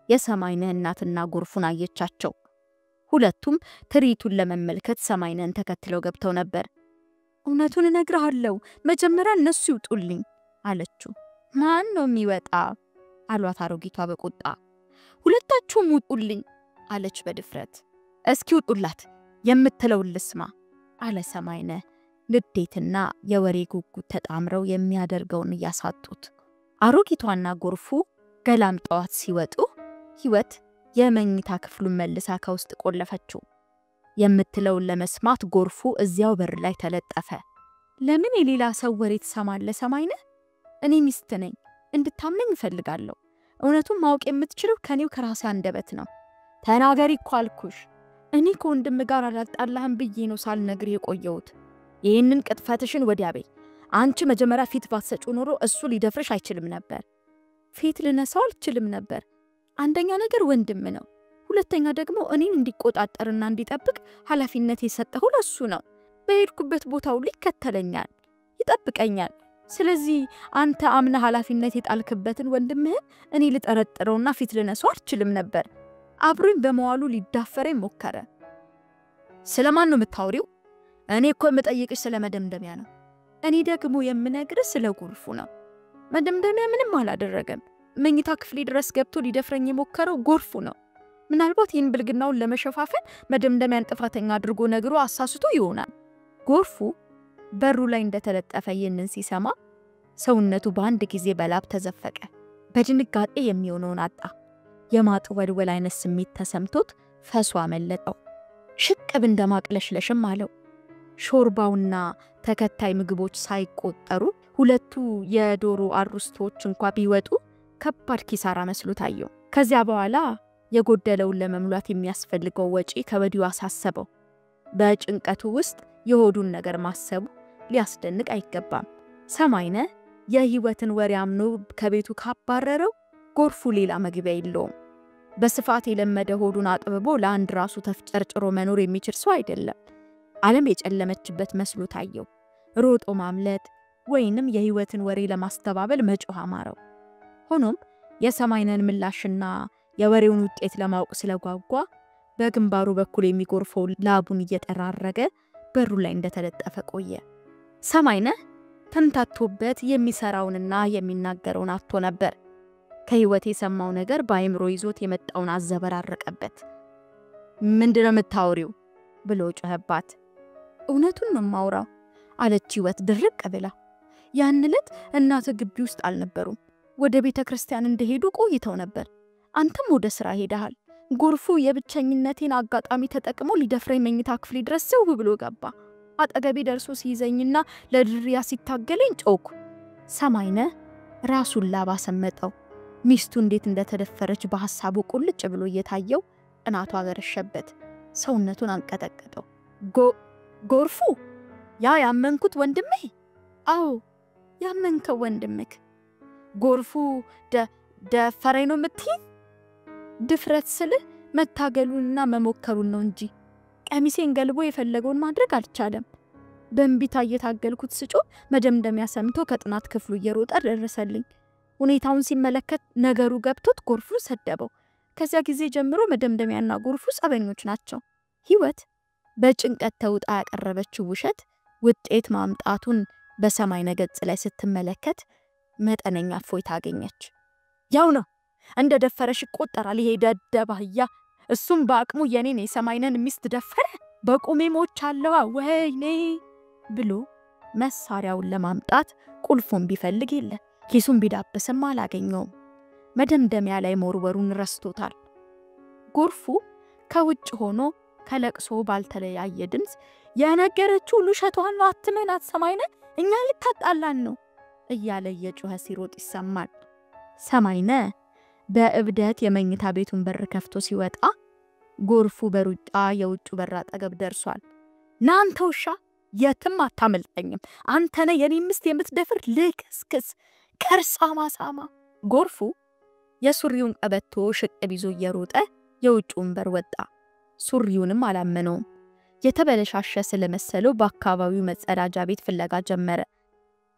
የሰማይነህ እናትና ጎርፉን አየቻቸው። ሁለቱም ትርኢቱን ለመመልከት ሰማይነህን ተከትለው ገብተው ነበር። እውነቱን እነግርሃለሁ፣ መጀመሪያ እነሱ ይውጡልኝ አለችው። ማን ነው የሚወጣ አሏት አሮጊቷ በቁጣ። ሁለታችሁም ውጡልኝ አለች በድፍረት። እስኪ ውጡላት የምትለውን ልስማ አለ ሰማይነህ። ንዴትና የወሬ ጉጉት ተጣምረው የሚያደርገውን እያሳጡት። አሮጊቷና ጎርፉ ገላምጠዋት ሲወጡ ህይወት የመኝታ ክፍሉን መልሳ ከውስጥ ቆለፈችው። የምትለውን ለመስማት ጎርፉ እዚያው በር ላይ ተለጠፈ። ለምን የሌላ ሰው ወሬ ትሰማለህ ሰማይነህ? እኔ ሚስት ነኝ፣ እንድታምነኝ እፈልጋለሁ። እውነቱን ማወቅ የምትችለው ከኔው ከራሴ አንደበት ነው። ተናገሪ እኮ አልኩሽ። እኔ ከወንድም ጋር አላጣላህም ብዬ ነው ሳልነግርህ የቆየሁት። ይህንን ቅጥፈትሽን ወዲያ በይ። አንቺ መጀመሪያ ፊት ባትሰጪው ኖሮ እሱ ሊደፍርሽ አይችልም ነበር። ፊት ልነሳው አልችልም ነበር። አንደኛ ነገር ወንድም ነው፣ ሁለተኛ ደግሞ እኔን እንዲቆጣጠርና እንዲጠብቅ ኃላፊነት የሰጠሁ ለሱ ነው። በሄድኩበት ቦታ ሁሉ ይከተለኛል፣ ይጠብቀኛል። ስለዚህ አንተ አምነህ ኃላፊነት የጣልክበትን ወንድምህን እኔ ልጠረጥረውና ፊት ልነሳው አልችልም ነበር። አብሮኝ በመዋሉ ሊዳፈረኝ ሞከረ። ስለማን ነው የምታወሪው? እኔ እኮ የምጠይቅሽ ስለ መደምደሚያ ነው። እኔ ደግሞ የምነግርህ ስለ ጎርፉ ነው። መደምደሚያ ምንም አላደረገም። መኝታ ክፍሌ ድረስ ገብቶ ሊደፍረኝ የሞከረው ጎርፉ ነው። ምናልባት ይህን ብልግናውን ለመሸፋፈን መደምደሚያን ጥፋተኛ አድርጎ ነግሮ አሳስቶ ይሆናል። ጎርፉ በሩ ላይ እንደተለጠፈ ይህንን ሲሰማ ሰውነቱ በአንድ ጊዜ በላብ ተዘፈቀ። በድንጋጤ የሚሆነውን አጣ። የማጥወልወል አይነት ስሜት ተሰምቶት ፈሷ አመለጠው። ሽቅብ እንደማቅለሽለሽም አለው። ሾርባውና ተከታይ ምግቦች ሳይቆጠሩ ሁለቱ የዶሮ አሩስቶች እንኳ ቢወጡ ከባድ ኪሳራ መስሎ ታየው። ከዚያ በኋላ የጎደለውን ለመሙላት የሚያስፈልገው ወጪ ከወዲሁ አሳሰበው። በጭንቀቱ ውስጥ የሆዱን ነገር ማሰቡ ሊያስደንቅ አይገባም። ሰማይነህ የህይወትን ወሬ አምኖ ከቤቱ ካባረረው ጎርፉ ሌላ መግቢያ የለውም። በስፋት የለመደ ሆዱን አጥብቦ ለአንድ ራሱ ተፍጨርጭሮ መኖር የሚችል ሰው አይደለም። ዓለም የጨለመችበት መስሎ ታየው። ሮጦ ማምለጥ ወይንም የህይወትን ወሬ ለማስተባበል መጮህ አማረው። ሆኖም የሰማይነህን ምላሽና የወሬውን ውጤት ለማወቅ ስለጓጓ በግንባሩ በኩል የሚጎርፈው ላቡን እየጠራረገ በሩ ላይ እንደተለጠፈ ቆየ። ሰማይነህ ተምታቶበት የሚሰራውንና የሚናገረውን አጥቶ ነበር። ከህይወት የሰማው ነገር በአእምሮ ይዞት የመጣውን አዘበራረቀበት። ምንድነው የምታወሪው ብሎ ጮኸባት። እውነቱን ነው የማወራው አለች ህይወት ድርቅ ብላ። ያን ዕለት እናትህ ግቢ ውስጥ አልነበሩም። ወደ ቤተ ክርስቲያን እንደሄዱ ቆይተው ነበር። አንተም ወደ ስራ ሄደሃል። ጎርፉ የብቸኝነቴን አጋጣሚ ተጠቅሞ ሊደፍረኝ መኝታ ክፍሌ ድረስ ስው ብሎ ገባ። አጠገቤ ደርሶ ሲይዘኝና ለድሪያ ሲታገለኝ ጮኩ። ሰማይነህ ራሱን ላባ ሰመጠው። ሚስቱ እንዴት እንደተደፈረች በሐሳቡ ቁልጭ ብሎ እየታየው ቅናቱ አገረሸበት። ሰውነቱን አንቀጠቀጠው። ጎርፉ ያ ያመንኩት ወንድሜ? አዎ ያመንከው ወንድምክ ጎርፉ ደፈረኝ ነው የምትይኝ? ድፍረት ስልህ መታገሉንና መሞከሩን ነው እንጂ ቀሚሴን ገልቦ የፈለገውን ማድረግ አልቻለም። በእንቢታ እየታገልኩት ስጮህ መደምደሚያ ሰምቶ ከጥናት ክፍሉ እየሮጠ ደረሰልኝ። ሁኔታውን ሲመለከት ነገሩ ገብቶት ጎርፉን ሰደበው። ከዚያ ጊዜ ጀምሮ መደምደሚያና ጎርፉ ጸበኞች ናቸው። ህይወት በጭንቀት ተውጣ ያቀረበችው ውሸት ውጤት ማምጣቱን በሰማይነህ ገጽ ላይ ስትመለከት መጠነኛ እፎይታ አገኘች። ያው ነው እንደ ደፈረሽ ይቆጠራል ይሄ ደደብ አህያ። እሱም በአቅሙ የኔን የሰማይነህን ሚስት ደፈረ፣ በቁሜ ሞቻለሁ ወይኔ ብሎ መሳሪያውን ለማምጣት ቁልፉን ቢፈልግ የለ፣ ኪሱን ቢዳብስም አላገኘውም። መደምደሚያ ላይ መወርወሩን ረስቶታል። ጎርፉ ከውጭ ሆኖ ከለቅሶ ባልተለያየ ድምፅ የነገረችው ውሸቷን ነው፣ አትመናት ሰማይነህ፣ እኛ ልታጣላን ነው እያለ እየጮኸ ሲሮጥ ይሰማል። ሰማይነህ በእብደት የመኝታ ቤቱን በር ከፍቶ ሲወጣ ጎርፉ በሩጫ የውጭ በር አጠገብ ደርሷል። ና አንተ ውሻ፣ የትም አታመልጠኝም። አንተ ነህ የኔ ሚስት የምትደፍር ልክስክስ ከርሳማ ሳማ። ጎርፉ የሱሪውን ቀበቶ ሽቅብ ይዞ እየሮጠ የውጭውን በር ወጣ። ሱሪውንም አላመነውም። የተበለሻሸ ስለመሰለው በአካባቢው መጸዳጃ ቤት ፍለጋ ጀመረ።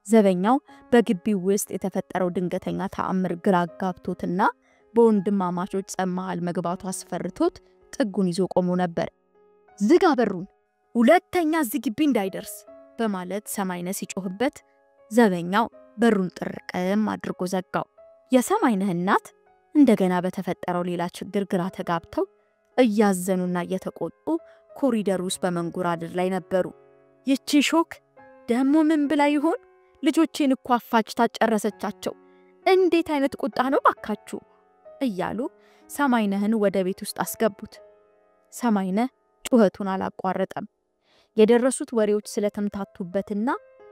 ዘበኛው በግቢው ውስጥ የተፈጠረው ድንገተኛ ተአምር ግራ ጋብቶትና በወንድማማቾች ጸብ መሃል መግባቱ አስፈርቶት ጥጉን ይዞ ቆሞ ነበር። ዝጋ በሩን፣ ሁለተኛ እዚህ ግቢ እንዳይደርስ በማለት ሰማይነህ ሲጮህበት ዘበኛው በሩን ጥርቅም አድርጎ ዘጋው። የሰማይነህ እናት እንደገና በተፈጠረው ሌላ ችግር ግራ ተጋብተው እያዘኑና እየተቆጡ ኮሪደር ውስጥ በመንጎራደድ ላይ ነበሩ። ይቺ ሾክ ደግሞ ምን ብላ ይሆን? ልጆቼን እኮ አፋጅታ ጨረሰቻቸው። እንዴት አይነት ቁጣ ነው ባካችሁ እያሉ ሰማይነህን ወደ ቤት ውስጥ አስገቡት። ሰማይነህ ጩኸቱን አላቋረጠም። የደረሱት ወሬዎች ስለተምታቱበትና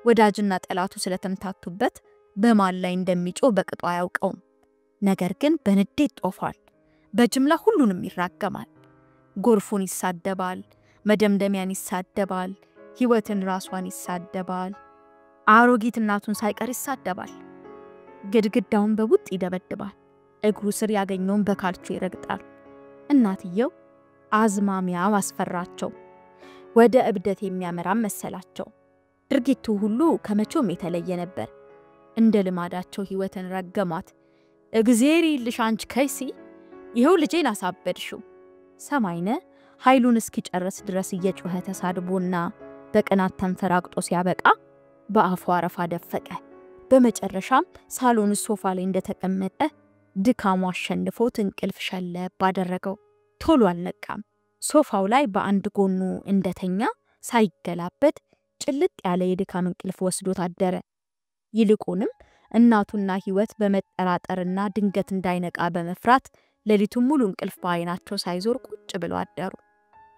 ወዳጅና ጠላቱ ስለተምታቱበት በማን ላይ እንደሚጮህ በቅጡ አያውቀውም። ነገር ግን በንዴት ጦፏል። በጅምላ ሁሉንም ይራገማል። ጎርፉን ይሳደባል፣ መደምደሚያን ይሳደባል፣ ህይወትን ራሷን ይሳደባል፣ አሮጊት እናቱን ሳይቀር ይሳደባል። ግድግዳውን በቡጥ ይደበድባል። እግሩ ስር ያገኘውን በካልቾ ይረግጣል። እናትየው አዝማሚያው አስፈራቸው። ወደ እብደት የሚያመራም መሰላቸው። ድርጊቱ ሁሉ ከመቼውም የተለየ ነበር። እንደ ልማዳቸው ህይወትን ረገሟት። እግዜር ይልሽ አንቺ ከይሲ፣ ይኸው ልጄን አሳበድሽው። ሰማይነህ ኃይሉን እስኪጨርስ ድረስ እየጮኸ ተሳድቦና በቅናት ተንፈራግጦ ሲያበቃ በአፉ አረፋ ደፈቀ። በመጨረሻም ሳሎን ሶፋ ላይ እንደተቀመጠ ድካሙ አሸንፎት እንቅልፍ ሸለብ አደረገው። ቶሎ አልነቃም። ሶፋው ላይ በአንድ ጎኑ እንደተኛ ሳይገላበት ጭልጥ ያለ የድካም እንቅልፍ ወስዶት አደረ። ይልቁንም እናቱና ህይወት በመጠራጠርና ድንገት እንዳይነቃ በመፍራት ሌሊቱን ሙሉ እንቅልፍ በዓይናቸው ሳይዞር ቁጭ ብለው አደሩ።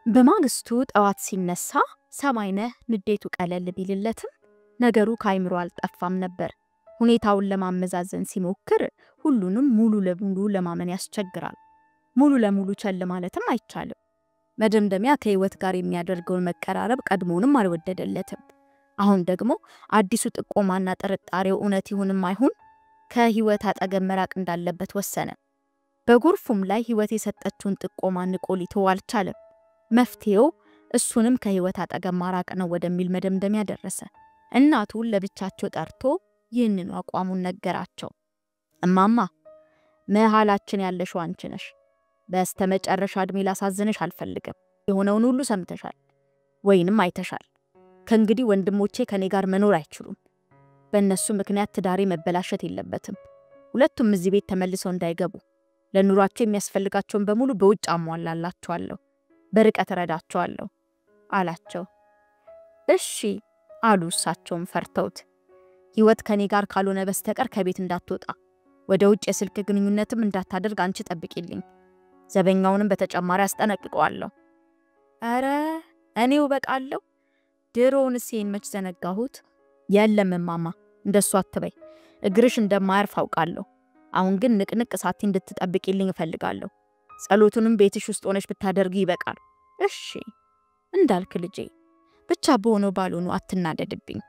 በማግስቱ ጠዋት ሲነሳ ሰማይነህ ንዴቱ ቀለል ቢልለትም ነገሩ ከአይምሮ አልጠፋም ነበር። ሁኔታውን ለማመዛዘን ሲሞክር ሁሉንም ሙሉ ለሙሉ ለማመን ያስቸግራል። ሙሉ ለሙሉ ቸል ማለትም አይቻልም። መደምደሚያ ከህይወት ጋር የሚያደርገውን መቀራረብ ቀድሞውንም አልወደደለትም። አሁን ደግሞ አዲሱ ጥቆማና ጥርጣሬው እውነት ይሁንም አይሁን ከህይወት አጠገብ መራቅ እንዳለበት ወሰነ። በጎርፉም ላይ ህይወት የሰጠችውን ጥቆማ ንቆ ሊተው አልቻለም። መፍትሄው እሱንም ከህይወት አጠገብ ማራቅ ነው ወደሚል መደምደሚያ ደረሰ። እናቱን ለብቻቸው ጠርቶ ይህንኑ አቋሙን ነገራቸው። እማማ፣ መሃላችን ያለሽው አንቺ ነሽ። በስተመጨረሻ እድሜ ላሳዝንሽ አልፈልግም። የሆነውን ሁሉ ሰምተሻል ወይንም አይተሻል። ከእንግዲህ ወንድሞቼ ከኔ ጋር መኖር አይችሉም። በእነሱ ምክንያት ትዳሬ መበላሸት የለበትም። ሁለቱም እዚህ ቤት ተመልሰው እንዳይገቡ ለኑሯቸው የሚያስፈልጋቸውን በሙሉ በውጭ አሟላላቸዋለሁ፣ በርቀት እረዳቸዋለሁ አላቸው። እሺ አሉ እሳቸውም ፈርተውት። ህይወት ከኔ ጋር ካልሆነ በስተቀር ከቤት እንዳትወጣ፣ ወደ ውጭ የስልክ ግንኙነትም እንዳታደርግ አንቺ ጠብቂልኝ። ዘበኛውንም በተጨማሪ አስጠነቅቀዋለሁ። ኧረ እኔው በቃለሁ። ድሮውንስ ይሄን መች ዘነጋሁት? የለም እማማ፣ እንደሱ አትበይ። እግርሽ እንደማያርፍ አውቃለሁ። አሁን ግን ንቅንቅ ሳቲ እንድትጠብቂልኝ እፈልጋለሁ። ጸሎቱንም ቤትሽ ውስጥ ሆነሽ ብታደርጊ ይበቃል። እሺ እንዳልክ ልጄ፣ ብቻ በሆነው ባልሆኑ አትናደድብኝ፣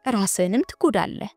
ራስህንም ትጎዳለህ።